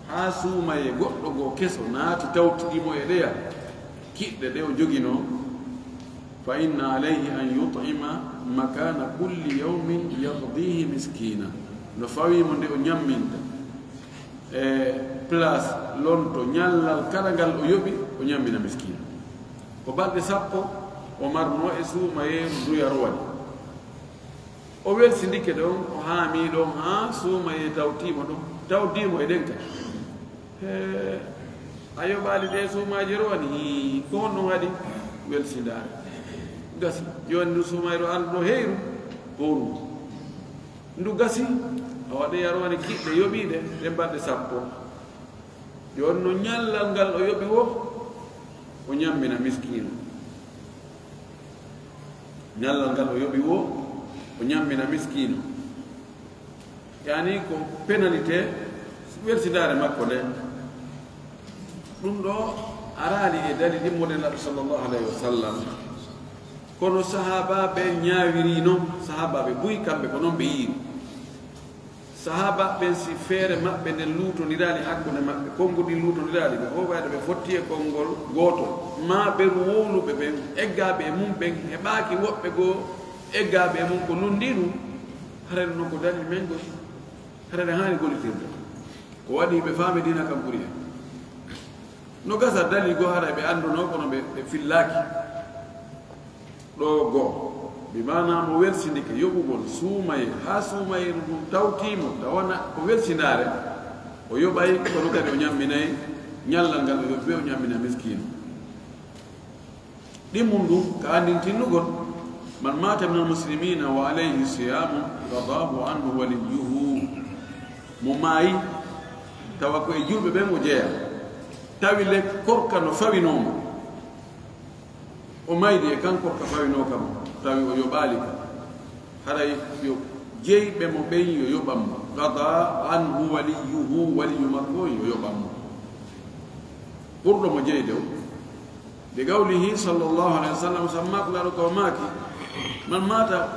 haa suumaye goɗɗo goo keso naati tawtidi mo e ɗeya kiɗɗe ɗe o joginoo, fa inna alayhi an yut'ima makana kulli yawmin yaqdihi miskina. No fawii mo nde o ñamminta e place lonto ñallal kala ngal o yoɓi, o ñammina miskiino. Ko balɗe sappo o marnoo e suumayeeru ndu yarowani. O welsindike ɗon, o haamii ɗon haa suumayee tawtii mo ɗon, tawtii mo e ɗen kadi. Hee, a yoɓaali ɗee suumaaji yarowani? Hii, ko honɗun waɗi? Welsindaare. Gasi. Jooni ndu suumayru ardu ɗo heyru, hooru. Ndu gasi, a waɗi yarowani kiɗɗe yoɓiiɗe, ɗen balɗe sappo. Jooni no ñallal ngal o yoɓi woo, o ñammina miskiino. Ñallal ngal o yoɓi woo, o ñammina miskiino. Yaani ko pénalité welsindaare makko nden. Ɗum ɗoo araali e dalil immorde Nabi sallallahu alayhi wa sallam. Kono sahaabaaɓe ɓen ñaawiri non, sahaabaaɓe buy kamɓe ko non ɓe yi'iri. Sahaabaaɓe ɓen, si feere maɓɓe nden luutondiraali hakkunde maɓɓe, konnguɗi luutondiraali, ɓe hoowayno ɓe fotti e konngol gootol, maa ɓen wowluɓe ɓen, eggaaɓe e mum ɓen, heɓaaki woɓɓe goo eggaaɓe e mum ko lunndii ɗum, haray non ko dalil men goo, haray haani gollitirde. Ko waɗi ɓe faami diina kan ɓuri en. No gasa dalil goo haray ɓe anndunoo, kono ɓe, ɓe fillaaki. Ɗoo goo, bi maanaa mo welsindike yoɓugol suumayee, haa suumayeeru ndun tawtii mo, tawana ko welsindaare, o yoɓay, kono kadi o ñamminay ñallal ngal o yoɓi, o ñammina miskiino. Ɗimmun ndun, ka anndintinnugol, man maata minal muslimiina wa alayhi siyaamun, qadaahu anhu waliyyuhu. Mo maayi, tawa ko e julɓe ɓen o jeyaa, tawi le korka no fawinoo mo. O maydi e kan korka fawinoo ka mo, tawi o yoɓaali ka. Haray yo jeyɓe mo ɓen yo yoɓan mo. Qada anhu waliyyuhu, waliyyu makko on yo yoɓan mo. Ɓurɗo mo jeyde o. Li qawlihi sallallahu alayhi wa sallam, sabu maako Laaɗo ka o maaki, man maata,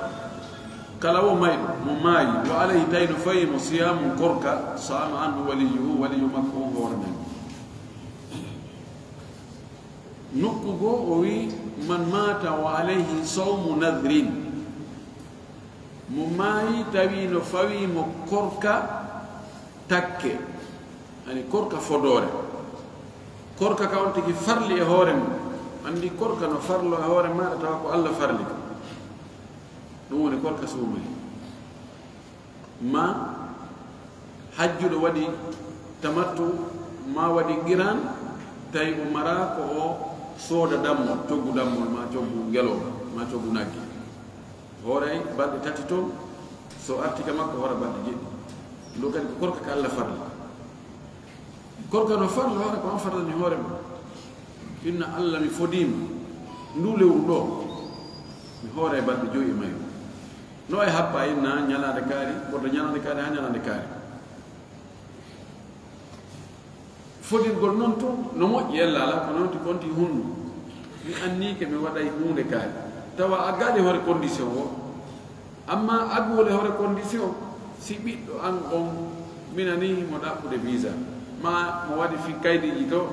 kala wo mayɗo, mo maayi, wa alayhi, tawi no fawii mo siyaamun korka, saama anhu waliyyuhu, waliyyu makko on hoorani mo. Nokku goo o wi'i, من مات وعليه صوم نذر. Mo maayi tawi no fawii mo korka takke, ani korka fodoore. Korka ka on tigi farli e hoore mum. Anndi korka no farlo e hoore maaɗa tawa ko Alla farli ka. Ɗum woni korka suumayee. Ma hajjuɗo waɗi tamattu, ma waɗi qiran, tawi o maraa ko o sooda dammol, coggu dammol, ma coggu ngelooba, ma coggu nagge. Hooray balɗe tati ton, so arti ka makko, hoora balɗe jeɗɗi. Ɗum kadi ko korka ka Alla farli. Korka no farla, hoore ko on farlani hoore ma. Inna Alla mi fodiima, ndu lewru ɗoo, mi hooray balɗe jowi e mayru. No e happa inna ñalaande kaari, ɓurda ñalaande kaari haa ñalaande kaari. Fodirgol non tun, no moƴƴi ella alaa, kono on ti konti hunnu. Mi anniike mi waɗay huunde kaari. Tawa a gaali hoore condition o. Amma agguwol e hoore condition, si ɓiɗɗo an on minanii mo ɗaɓɓude visa, ma mo waɗi fi kaydiiji to,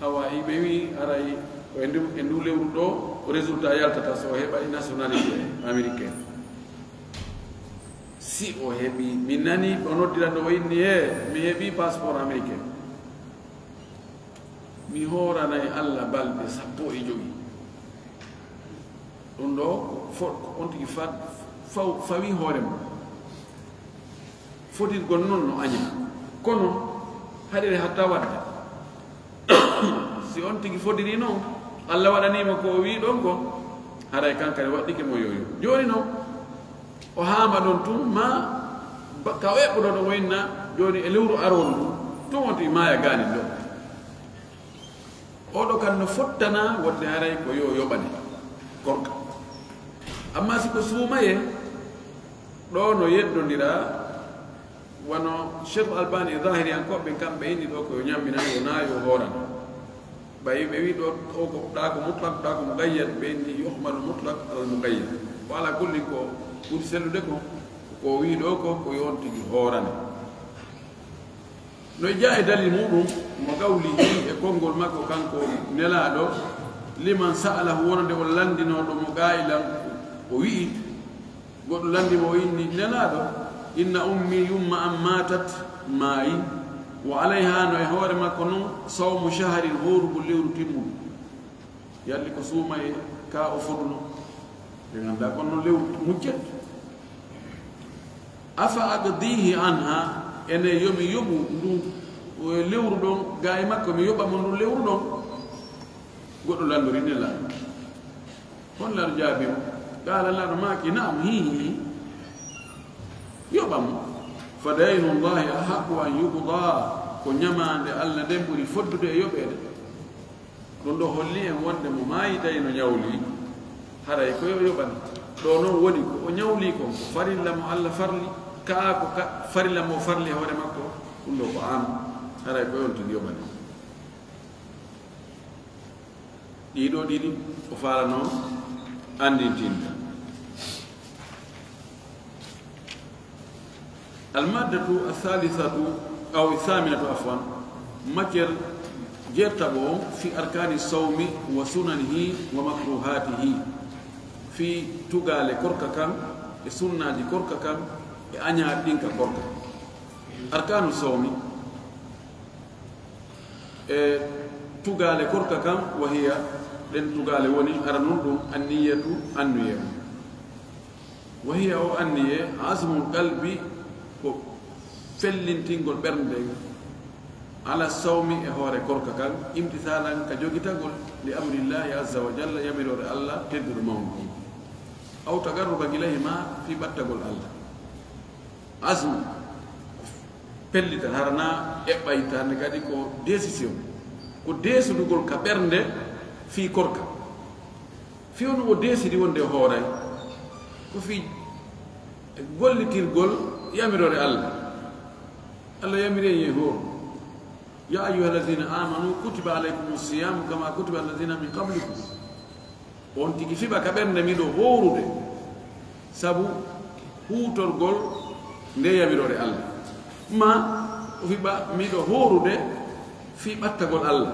awa, hiɓe wi'i, aray, ko e ndu, e ndu lewru ɗoo, résultat yaltata so o heɓay nationalité américaine. Si o heɓi, mi nani o noddira ɗo, o inni, "He, mi heɓi passeport américain." Mi hooranay Alla balɗe sappo e jowi. Ɗum ɗoo, fo-, ko on tigi fa-, faw-, fawi hoore mum. Fodirgol non no aña. Kono, haɗire hatta waɗde. Si on tigi fodiri non, Alla waɗanii mo ko o wi'i ɗon ko, haray kankari waɗɗike mo yoyo. Jooni non, o haama ɗon tun, ma ba-, ka o eɓɓuɗo ɗon o inna, jooni e lewru aroru ndun, tun wonti maaya gaanin ɗon. Oɗo kan no fottana wonde haray ko yo yoɓane korka. Amma si ko suumayee, ɗo no yeddondira, wano Cheikh Albani e Zahiriyankooɓe ɓen, kamɓe inni ɗo ko yo ñamminan, yo naa yo hooran. Ɓay ɓe wi'i ɗo, o ko, ɗa ko mutlaq, ɗa ko muqayyad, ɓe inni yuhmalu mutlaq alal muqayyad. Ko ala kulli ko ɓuri sellude ko, ko o wi'i ɗo ko, ko yo on tigi hoorane. No e jaa e dalil muɗum, mo qawlihi e konngol makko kanko Nelaaɗo, liman sa'alahu wonande on lanndinooɗo mo qaa'ilan o wi'i, goɗɗo lanndi mo o inni, Nelaaɗo, inna ummi yumma am maatat, maayi, wa alayha no e hoore makko non, sawmu shahrin hoorugol lewru timmuɗo. Yalli ko suumayee ka o foduno. Ɓe nganndaa kono non lewru muccet. Afa aqdihi anha, ene yo mi yoɓu ndun, eh, lewru ɗon, gaa e makko mi yoɓa mo ndun lewru ɗon? Goɗɗo lanndori Nelaaɗo. Hon Nelaaɗo jaabi mo? Qaala, Nelaaɗo maaki, na'am, hii, hii. Yoɓa mo. Fa daynu Llaahi ahaqqu an yuqdaa, ko ñamaande Alla nden ɓuri foddude e yoɓeede. Ɗun ɗoo holli en wonde mo maayi tawi no ñawli, haray ko yo yoɓan. Ɗoo non woni ko o ñawli kon, ko farilla mo Alla farli, kaa ko ka farilla mo farli e hoore makko, ɗun ɗoo ko an, haray ko yo on tigi yoɓane. Ɗii ɗoo ɗiɗi o faalano anndintinde. Almaddatu athaalithatu, aw athaaminatu, afwan, matière jeetaɓo on, fi arkaani sawmi wa sunanihi wa makruhaatihi, fii tugaale korka kan e sunnaaji korka kan e añaaɗi ɗin ka korka. Arkaanu sawmi, e tugaale korka kan, wa hiya, ɗen tugaale woni, aranun ɗun, anniyatu, anniyee. Wa hiya, o anniyee, azmul qalbi, ko fellintingol ɓernde, ala sawmi, e hoore korka kan, imtisaalan, ka jogitagol, li amrillaahi azza wa jalla, yamiroore Alla tedduɗo mawɗo on, aw tagarruban ilayhi, ma fii ɓattagol Alla. Azmu, pellital, hara na eɓɓay tan, kadi ko décision, ko deesudugol ka ɓernde fii korka. Fii on o deesidi wonde o hooray, ko fii gollitirgol yamiroore Alla. Alla yamiri en yo en hooru. Ya ayyuha alladhina amanu kutiba alaykumu siyamu kama kutiba alladhina min qablikum. On tigi fiɓa ka ɓernde miɗo hoorude sabu huutorgol nde yamiroore Alla. Ma o fiɓa miɗo hoorude fii ɓattagol Alla.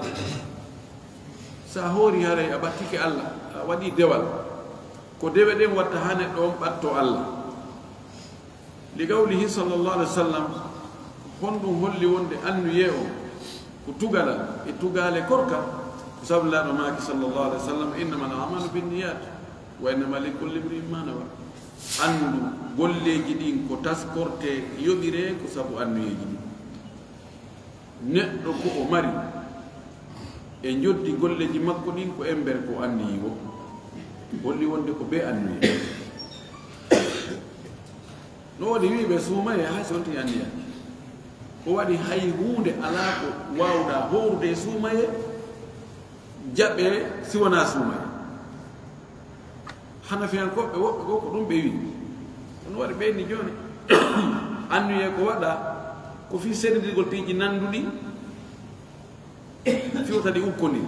Si a hoori haray a ɓattike Alla, a waɗii dewal. Ko dewe ɗen watta haa neɗɗo on ɓattoo Alla. Li qawlihi sallallahu alayhi wa sallam, honɗun holli wonde anniyee on ko tugalal e tugaale korka? Ko sabu Nulaaɗo maaki sallallahu alayhi wa sallam, "Innamal a'maalu binniyat, wa innama likulli imri'in ma nawa." Anndu golleeji ɗin ko taskortee, yoɓiree ko sabu anniyeeji ɗin. Neɗɗo ko o mari e njoddi golleeji makko ɗin ko embere ko anniyi woo, holli wonde ko bee anniye. No woodi wi'uɓe suumayee hay si on tigi anniya. Ko waɗi hay huunde alaa ko waawɗaa hoorude e suumayee, jaɓee si wonaa suumayee. Hanafiyankooɓe woɓɓe goo ko ɗum ɓe wi'i. Kono waɗi ɓe ni jooni, anniyee ko waɗaa ko fii senndirgol piiji nannduɗi, fii wota ɗi ukkondiri.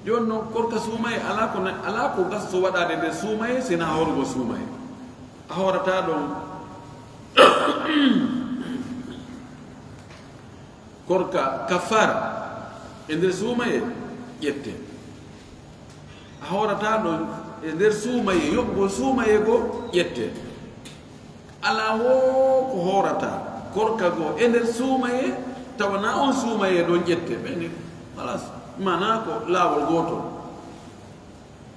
Jooni non, korka suumayee alaa ko na-, alaa ko gastoo waɗaade nder suumayee, si wonaa hoorugol suumayee. A hoorataa ɗon korka kaffaara e nder suumayee, ƴettee. A hoorataa ɗon e nder suumayee, yoɓugol suumayee goo ƴettee. Alaa woo ko hoorataa korka goo e nder suumayee, tawa naa on suumayee ɗon ƴettee. Ɓe ni, halas, maanaa ko laawol gootol.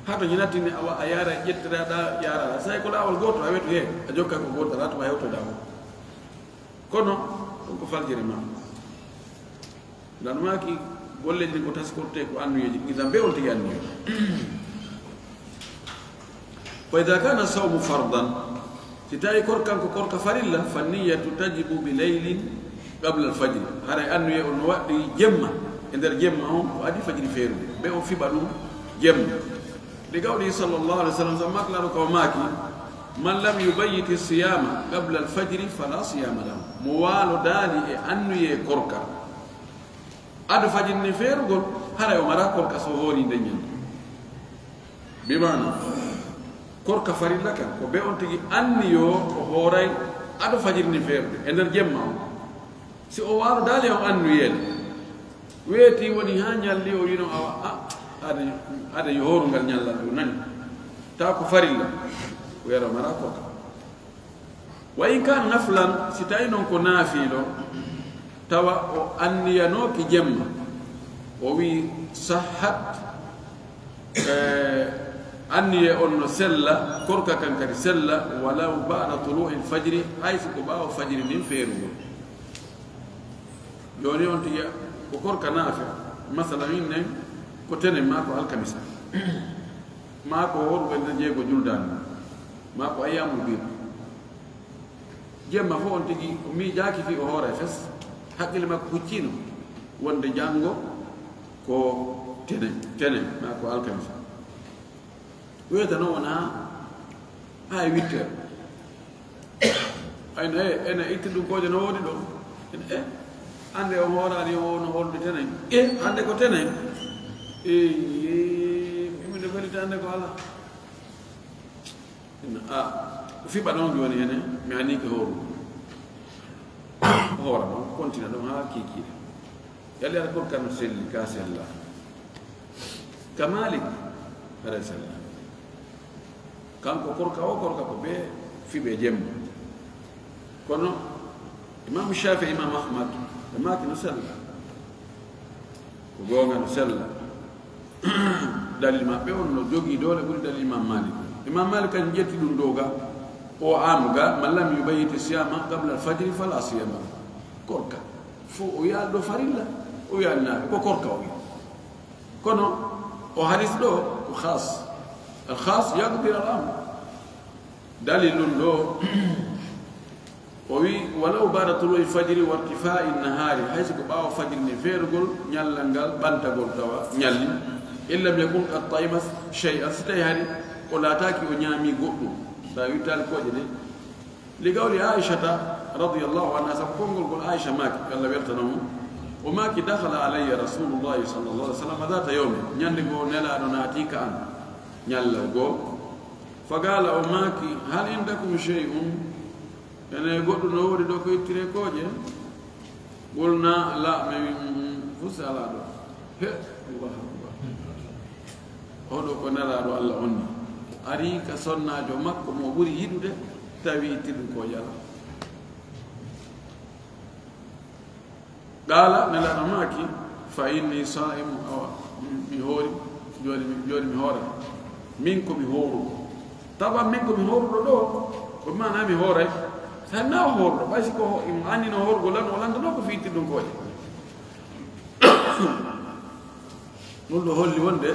Haa to ñinattini, awa, a yaara, ƴettiraɗaa, yaara. Say ko laawol gootol, a wetu hee, a jokka ko gootol, a tuma hewtoɗaa ko. Kono, ɗum ko faljere ma. Ndan maaki, golleeji ɗin ko taskortee ko anniyeeji, idan be on tigi anniye. Fa idha kana sawmu fardan, si tawi korkan ko korka farilla, fa niyyatu tajibu bi laylin qabla al-fajr. Haray anniye on no waɗɗi jemma, e nder jemma on, ko adi fajiri feerude. Be on fiɓa ɗum jemma. Li qawlihi sallallahu alayhi wa sallam, sabu maaki Laaɗo ko maaki, "Man lam yubayyiti siyama qabla al-fajri fala siyama lahu." Mo waalodaali e anniye korka ado fajiri nin feerugol, haray o maraa korka so hoori nden ñande. Bi maana, korka farilla kan, ko be on tigi anniyoo o hooray ado fajiri nin feerude, e nder jemma on. Si o waalodaali on anniyeele, weetii woni haa ñalli, o wi'i non, awa, a, ade, ade yo hooru ngal ñallal ɗum nani. Tawa ko farilla, o yara maraa korka. Wa in kaana naflan, si tawi non ko naafiilo, tawa o anniyanooki jemma, o wi'i sahhat, eh, anniye on no sella, korka kan kadi sella, walaw ba'da tuluu'il fajri, hay si ko ɓaawo fajiri ndin feerugol. Jooni on tigi ko korka naafe, masalan, min nen ko tenen maa ko alkamisa, maa ko worɓe nde jeego juldaani, maa ko ayyaamul biid. Jemma fof on tigi o miijaaki fii o hoora e fes, hakkille makko hucciino wonde janngo ko tenen, tenen maa ko alkamisa. Wiyata non wonaa hay huit heures. Ay no, e, ene itti ɗum kooƴe no woodi ɗo. Ene, e, hannde o hooraani o no holde tenen. E, hannde ko tenen. E, e, mi nde welita hannde ko alaa. Ene, a, ko fiɓa ɗon jooni hene, mi hanii ko hooru. O hoora ɗon, kontina ɗon haa kiikiiɗe. Yalla Alla korka no selli, ka sella. Ka Maalik, haray sella. Kanko korka o korka ko ɓe fiɓe jemma. Kono Imam Shafi'i, Imam Ahmad, ɓe maaki no sella. Ko goonga no sella. Dalil maɓɓe on no jogii doole ɓuri dalil Imam Maalik. Imam Maalik kan ƴetti ɗum dow ga, o am ga, "Man lam yubayyiti siyama qabla al-fajri fala siyama." Korka. Fo o wi'aali ɗo farilla, o wi'aali naafi, ko korka o wi'i. Kono o hadis ɗo ko khas. Al khas yaqdi al am. Dalil ɗum ɗo, o wi'i, "Walaw ba'da tulu'i fajri wa irtifa'i nahari", hay si ko ɓaawo fajiri ni feerugol ñallal ngal, ɓantagol tawa ñalli. "In lam yakun qad ta'ima shay'an", si tawi hari o laataaki o ñaami goɗɗum, tawi wittaali kooƴe ɗe. Li qawli Aishata radiyallahu anha, sabu konngol ngol Aisha maaki, Alla weltana mo, o maaki, "Dakhala alayya Rasulullahi sallallahu alaihi wasallam dhata yawmin", ñande goo Nelaaɗo naati ka an, ñallal goo. Fa qala, o maaki, "Hal indakum shay'un?" Ene goɗɗum no woodi ɗo ko ittiree kooƴe? Qulna, "La", men wi'i, "Mm, mm, fus alaa ɗo." He, Allahu akbar. Hoɗo ko Nelaaɗo Alla on ni, ari ka sonnaajo makko mo o ɓuri yiɗude, tawi ittiɗum ko yala. Qaala, Nelaaɗo maaki, "Fa inni saa'imun," awa, mi, mi hoori, jooni mi, jooni mi hoora. Min ko mi hooruɗo. Tawa min ko mi hooruɗo ɗo, ko maana mi hooray. Sa na o hooruɗo, ɓay si ko ho-, imo anni no hoorugol lan, o lanndano ko fii ittiɗum ko waɗi. Ɗum ɗo holli wonde,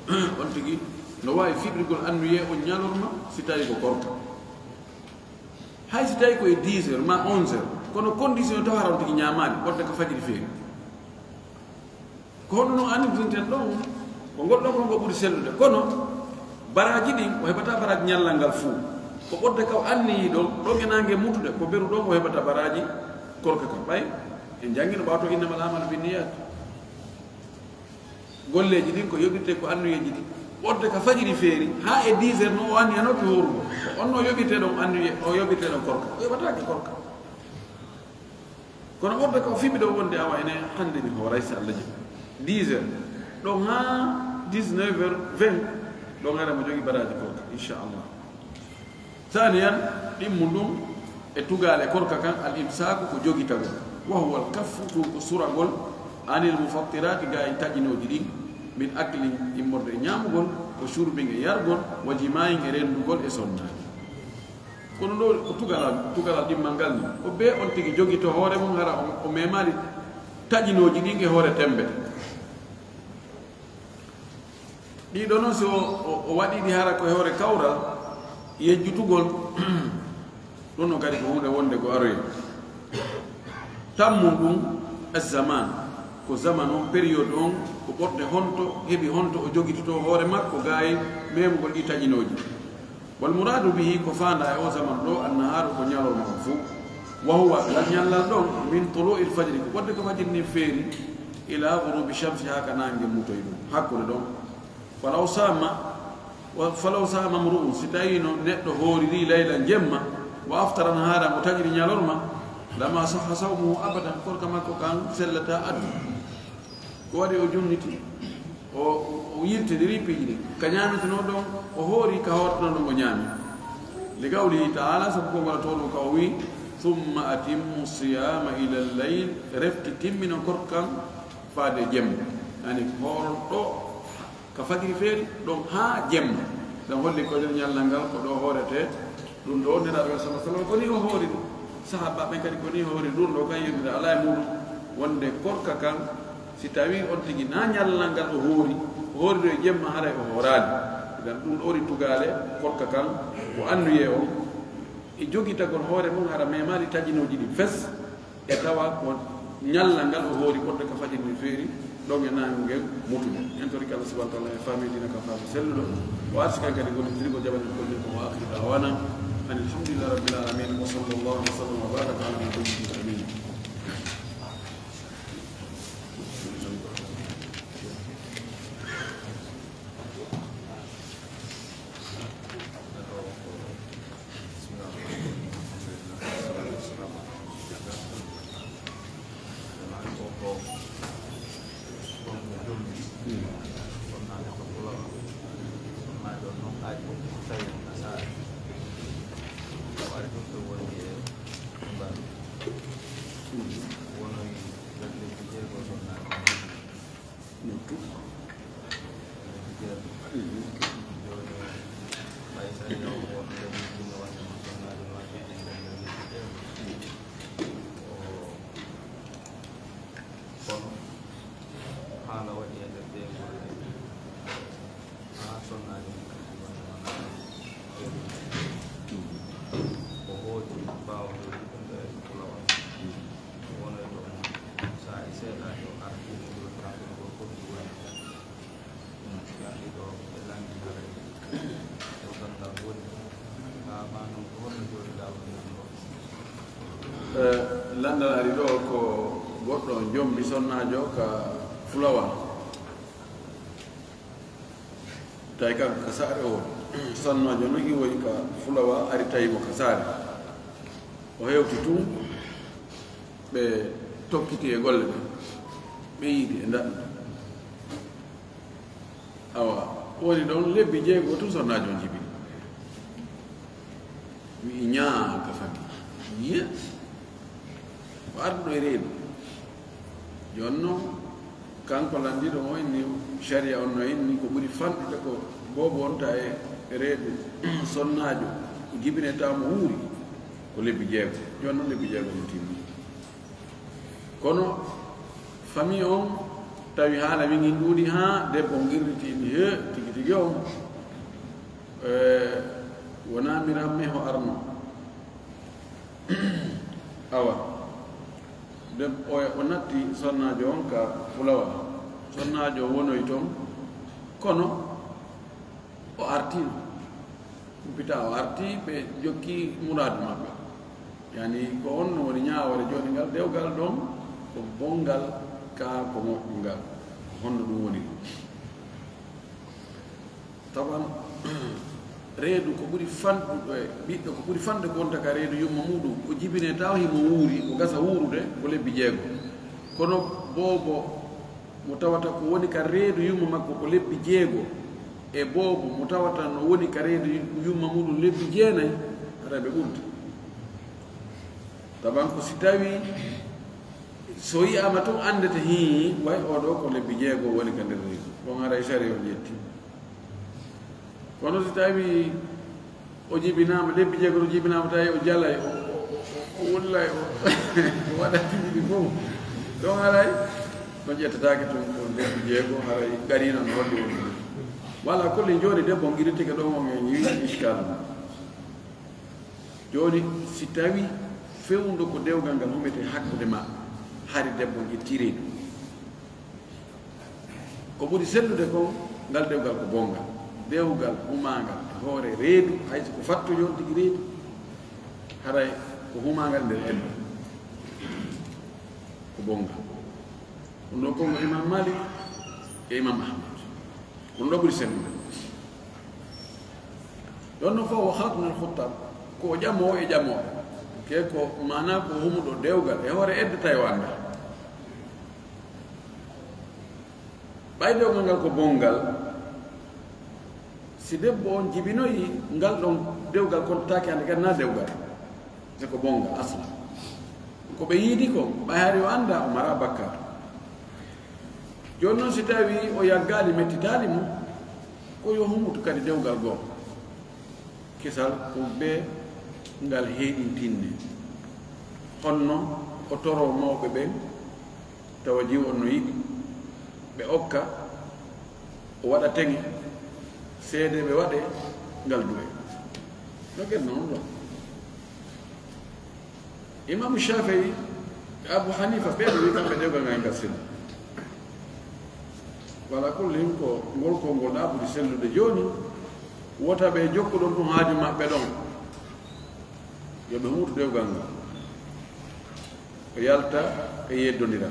on tigi no waawi fiɓrigol annuyee on ñalorma, si tawi ko korka. Hay si tawi ko e dix heures ma onze heures, kono condition taw hara on tigi ñaamaali, ɓorde ka fajiri feeri. Ko hono no annitinten ɗon, ko ngol ɗon ko ngo ɓuri sellude. Kono baraaji ɗin, o heɓata baraaji ñallal ngal fuu. Ko ɓorde ka o anniyi ɗon, ɗon e naange mutude, ko beru ɗon o heɓata baraaji korka kan. Ɓay, en janngino ɓaato innamal amalu binniyat. Golleeji ɗin ko yoɓirte ko annuyeeji ɗin. Ɓorde ka fajiri feeri, haa e dix heures no o anniyano ki hoorugo. Ko on no yoɓirte ɗon annuye, o yoɓirte ɗon korka. O yoɓataake korka. Kono ɓurde ko fiɓi ɗo wonde awa ene hannde mi hooray si Allah jaɓi. Dix heures. Ɗon haa dix-neuf heures vingt. Ɗon hara mo jogi baraaji korka, inchallah. Saaniyan, ɗimmu ɗum e tugaale korka kan, al imsaaku ko jogitagol. Wa huwa al kaffu, ɗum ko suragol, anil mufattiraati, gaa e taƴinooji ɗin, min aklin, immorde e ñaamugol, wa shurbin e yargol, wa jimaayin e renndugol e sonnaade. Kono ɗo ko tugalal, tugalal ɗimmal ngal ni. Ko bee on tigi jogito hoore mum, hara o, o memaali taƴinooji ɗin e hoore tembe. Ɗiɗo non, si o, o, o waɗi ɗi hara ko e hoore kawral, yejjutugol, ɗum non kadi ko huunde wonde ko aroye. Tammun ɗum, azzaman, ko zaman on, période on, ko ɓorde honto, heɓi honto o jogitotoo hoore makko, gaa e memugol ɗi taƴinooji. Wal muraadu bihi, ko faandaa e oo zaman ɗoo, annahaaru, ko ñalorma on fow. Wa huwa, ngal ñallal ɗon, min tuluu'il fajri, ko ɓurde ko fajiri ndin feeri, ilaa ghuruubi shamsi, haa ka naange mutoy ɗum, hakkunde ɗon. Falaw saama, wa, falaw saama mru'un, si tawiino neɗɗo hooririi laylan jemma, wa aftara nahaaran, o taƴiri ñalorma, lama sahha sawmuhu abadan, korka makko kan sellataa aduna. Ko waɗi o junniti, o, o yiltindiri piiji ɗin. Ka ñaametenoo ɗon, o hoori ka hoortanoo ɗon, o ñaami. Li qawlihi ta'ala, sabu konngol Alla towɗo ka o wi'i, "Thumma atimmu siyaama ilal layl," refti timminon korka kan faade jemma. Yani, hooron ɗoo ka fajiri feeri, ɗon haa jemma. Ɗon holli ko nder ñallal ngal ko ɗoo hooretee. Ɗum ɗoo, Nelaaɗo sallallahu alaihi wasallam ko nii o hooriri. Sahaabaaɓe ɓen kadi ko nii hooriri. Ɗum ɗoo kan yonndira alaa e muuɗum wonde korka kan, si tawii on tigi na ñallal ngal o hoori, o hooriri e jemma, haray o hooraali. Idan ɗum ɗoo woni tugaale korka kan, ko annuyee on e jogitagol hoore mum, hara memaali taƴinooji ɗin fes. E tawa ko ñallal ngal o hoori ɓurde ka fajiri ndin feeri, ɗon e naange ngen mutude. En torike Allah subhanahu wa ta'ala e faamii diina ka faamu selluɗo. O arsi kan kadi gollitirgol jaɓani en kollirgol. Wa akhiru da'wana anil hamdulillahi rabbil alamin. Wa sallallahu wa sallam wa baraka ala nabiyyina al-amin. Kono haala waɗi e nder ɗee golle, haa sonnaajo mum kadi wonde wonaa o hooti ɓaawo nde ɗum ɗo e fula on. Wonoyto on saa'i seeɗa, yo ar ɗum ɗo tampugol ko ɗum woni. Eh, lanndal ari ɗoo ko goɗɗo on jombi sonnaajo ka fulawa. Tawi kanko ka saare o woni. Sonnaajo non iwoyi ka fulawa, ari tawi mo ka saare. O hewti tun, ɓe tokkiti e golle ɗen. Ɓe yiidi e ndaɗɗudi. Awa, Woni ɗon lebbi jeego tun sonnaajo on jibini. Wi'i, "Nyaa ka fami." Ye? O arduɗo e reedu. Jooni non, kanko landiiɗo on inni, sharia on no inni ko ɓuri fanɗude ko boobo on ta e reedu sonnaajo, o jibinee tawa mo wuuri, ko lebbi jeego. Jooni non lebbi jeego no timmi. Kono famii on tawi haala wingin ɗuuɗi haa debbo on qirriti, inni, "Hee, tigi tigi on, eh, wonaa mi ramme ho arno." Awa, deb-, o, o natti sonnaajo on ka fulawal. Sonnaajo on wonoyi ton, kono o artiino. Humpita o arti, ɓe jokki muraadu maɓɓe. Yani, ko honno woni ñaawoore jooni ngal? Dewgal ɗon ko bonngal, kaa ko moƴƴungal? Ko honno ɗum woni? Taban, reedu ko ɓuri fanɗude, ɓiɗɗo ko ɓuri fanɗude ko wonta ka reedu yumma muuɗum, o jibinee tawa himo wuuri, o gasa wuurude ko lebbi jeego. Kono boobo mo tawata ko woni ka reedu yumma makko ko lebbi jeego, e boobo mo tawata no woni ka reedu yumma muuɗum lebbi jeenay, haray ɓe ɓurti. Taban ko si tawii so yi'aama tun anndete hii, way oo ɗoo ko lebbi jeego woni ka nder reedu. Ɗon haray sariya on ƴetti. Kono si tawii o jibinaama, lebbi jeego o jibinaama, tawi o jalay, o, o, o, o wullay, o, o waɗa piiji ɗi fof. Ɗon haray, no ƴettataake tun ko lebbi jeego, haray gariino no holli woni. Wala kulli jooni debbo on qirritike ɗon on en yi'i iskal. Jooni, si tawii fewndo ko dewgal ngal humetee hakkunde maɓɓe, hari debbo on ƴettii reedu. Ko ɓuri sellude kon, ngal dewgal ko bonngal. Dewgal humaangal e hoore reedu, hay so ko fattojo on tigi reedu, haray ko humaangal nder elbe. Ko bonngal. Ɗum ɗoo konngol Imam Malik e Imam Ahmad. Ɗum ɗoo ɓuri sellude. Ɗon no fof wa khatimul khuttab, ko o ƴamoowo e ƴamooɓe. Ke ko maanaa ko humuɗo dewgal e hoore edda tawi o anndaa. Ɓay dewgal ngal ko bonngal, si debbo on jibinoyi ngal ɗon dewgal, kontotaake hannde kadi na dewgal, se ko bonngal asla. Ko ɓe yiidi ko, ɓay hari o anndaa, o maraa bakkaatu. Jooni non, si tawii o yaggaali, mettitaali mo, ko yo humutu kadi dewgal goo. Kisal ko be ngal heyɗintinne. Honno o toroo mawɓe ɓen, tawa jiwo on no yiɗi ɓe okka, o waɗa teŋe, seedeeɓe waɗe ngal du'e. No genno on ɗon. Imaamu Shaafi'i e Abu Hanifa, ɓe ɓe wi'i kamɓe dewgal ngal ngal selli. Wala kullin ko ngol konngol na ɓuri sellude jooni, wota ɓe jokku ɗon ɗum haaju maɓɓe ɗon. Yo ɓe huutu dewgal ngal. Ɓe yalta, ɓe yeddondira.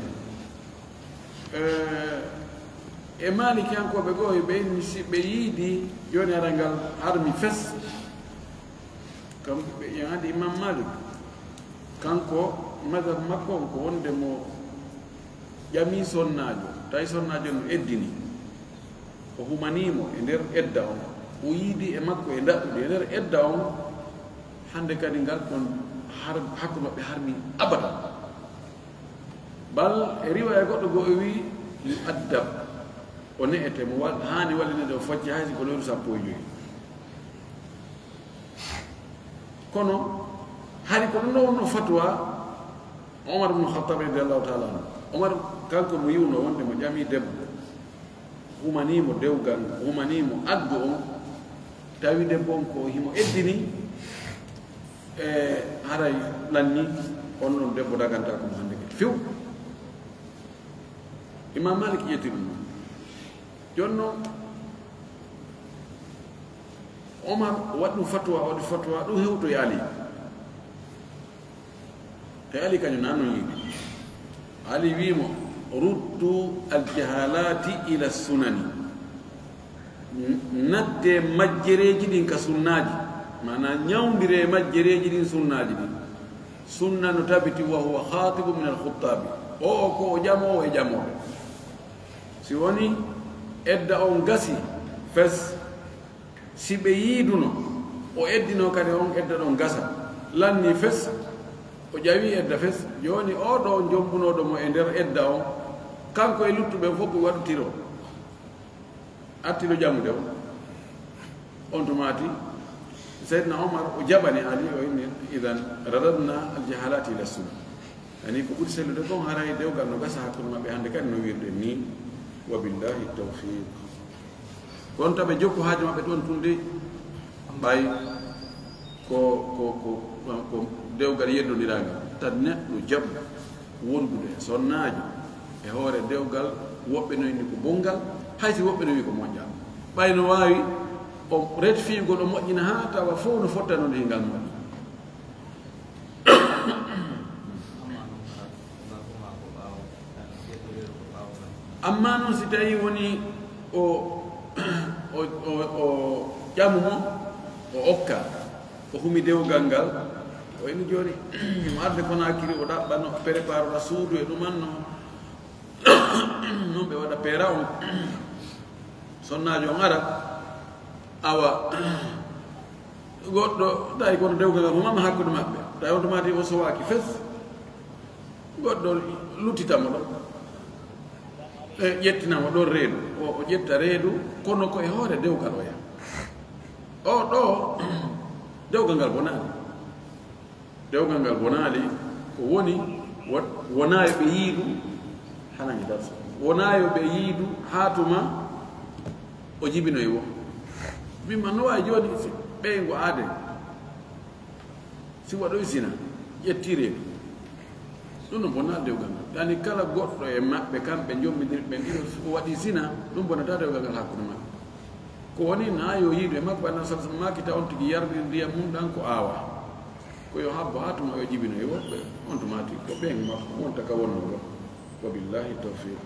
Eh, e Maalikiyankooɓe goo, ɓe inni si ɓe yiidi jooni hara ngal harmi fes. Kam ɓe yaadi Imam Malik. Kanko, madhab makko on ko wonde mo ƴami sonnaajo, tawi sonnaajo no eddini. O humanii mo e nder edda on. O yiidi e makko e ndaɗɗudi e nder edda on. Hannde kadi ngal ɗon har-, hakku maɓɓe harmi abadan. Bal e riwaaya goɗɗo goo o wi'i, "Yu'addab." O ne'ete, mo wa-, haani wallinede o focce hay si ko lewru sappo e joy. Kono, hari ko ɗum ɗo wonno fatwa Omar ibn Khattab radiyallahu ta'ala anhu. Omar, kanko mo yi'uno wonde mo ƴami debbo, humanii mo dewgal, humanii mo addu on, tawi debbo on ko himo eddini, e haray lanni, on ɗon debbo dagantaa ko mo hannde kadi few. Imam Malik ƴetti ɗum. Jooni non, Omar waɗi ɗum fatwa, waɗi fatwa, ɗum hewtoyi Ali. Te Ali kañum na non yiɗi. Ali wi'i mo, "Ruddu al-jahalati ila sunani." N-, nadde majjereeji ɗin ka sunnaaji. Maanaa, ñawndiree majjereeji ɗin sunnaaji ɗin. Sunna no tabiti, "Wa huwa khatibu min al-khuttabi." O, o ko o ƴamoowo e ƴamooɓe. Si woni edda on gasi, Fes, si ɓe yiiduno, o eddinoo kadi on edda ɗon gasa, lanni fes, o ƴawi edda fes, jooni oo ɗoo jommbunooɗo mo e nder edda on, kanko e luttuɓe fof ko waɗu tiro, attilo ƴamude o. On tumaati, Seydina Omar o jaɓani Ali, o inni, "Idan radadna al-jahalati ila sunna." Ani ko ɓuri sellude kon, haray dewgal no gasa hakkunde maɓɓe hannde kadi no wiirde nii. Wa billahi tawfiq. Kono taɓe jokku haaju maɓɓe ɗon tun dey, ɓay ko, ko, ko, ko dewgal yeddondirangal. Tan neɗɗo jaɓu wondude e sonnaajo e hoore dewgal, woɓɓe no inni ko bonngal, hay si woɓɓe no wi'i ko moƴƴal. Ɓay no waawi o retfiyugol, o moƴƴina haa tawa fow no fottano nde hingal moƴƴi. Amma non si tawii woni o, o, o, o ƴamu mo, o okka, o humi dewgal ngal, o inni jooni, mo arde Konaakiri, o ɗaɓɓano, prépare suudu e ɗuman no, non ɓe waɗa peera on. Sonnaajo on ara, awa, goɗɗo tawi kono dewgal ngal humama hakkunde maɓɓe, tawi on tumaati o sowaaki fes, goɗɗo luttita mo ɗon, e ƴettina mo ɗon reedu, o, o ƴetta reedu, kono ko e hoore dewgal o yaha. O ɗoo, dewgal ngal bonaali. Dewgal ngal bonaali, ko woni, wo-, wonaa yo ɓe yiidu, hanan e darsu. Wonaa yo ɓe yiidu, haa tuma o jibinoyi wo. Min ma no waawi jooni, si ɓeyngu aade, si waɗoyi zina, ƴettii reedu. Ɗum no bonna dewgal ngal. Yani kala goɗɗo e maɓɓe, kamɓe njommidiri ɓen ɗiɗo, o waɗi zina, ɗum bonnataa dewgal ngal hakkunde maɓɓe. Ko woni, na yo yiidu e makko, Annabi sallallahu alaihi wasallam maaki, tawa on tigi yardi ndiyam mum ɗan ko aawa. Ko yo habbo haa tuma yo jibino e woɓɓe, on tumaati ko ɓen makko wonta ka wonno ɗo. Wa billahi tawfiq.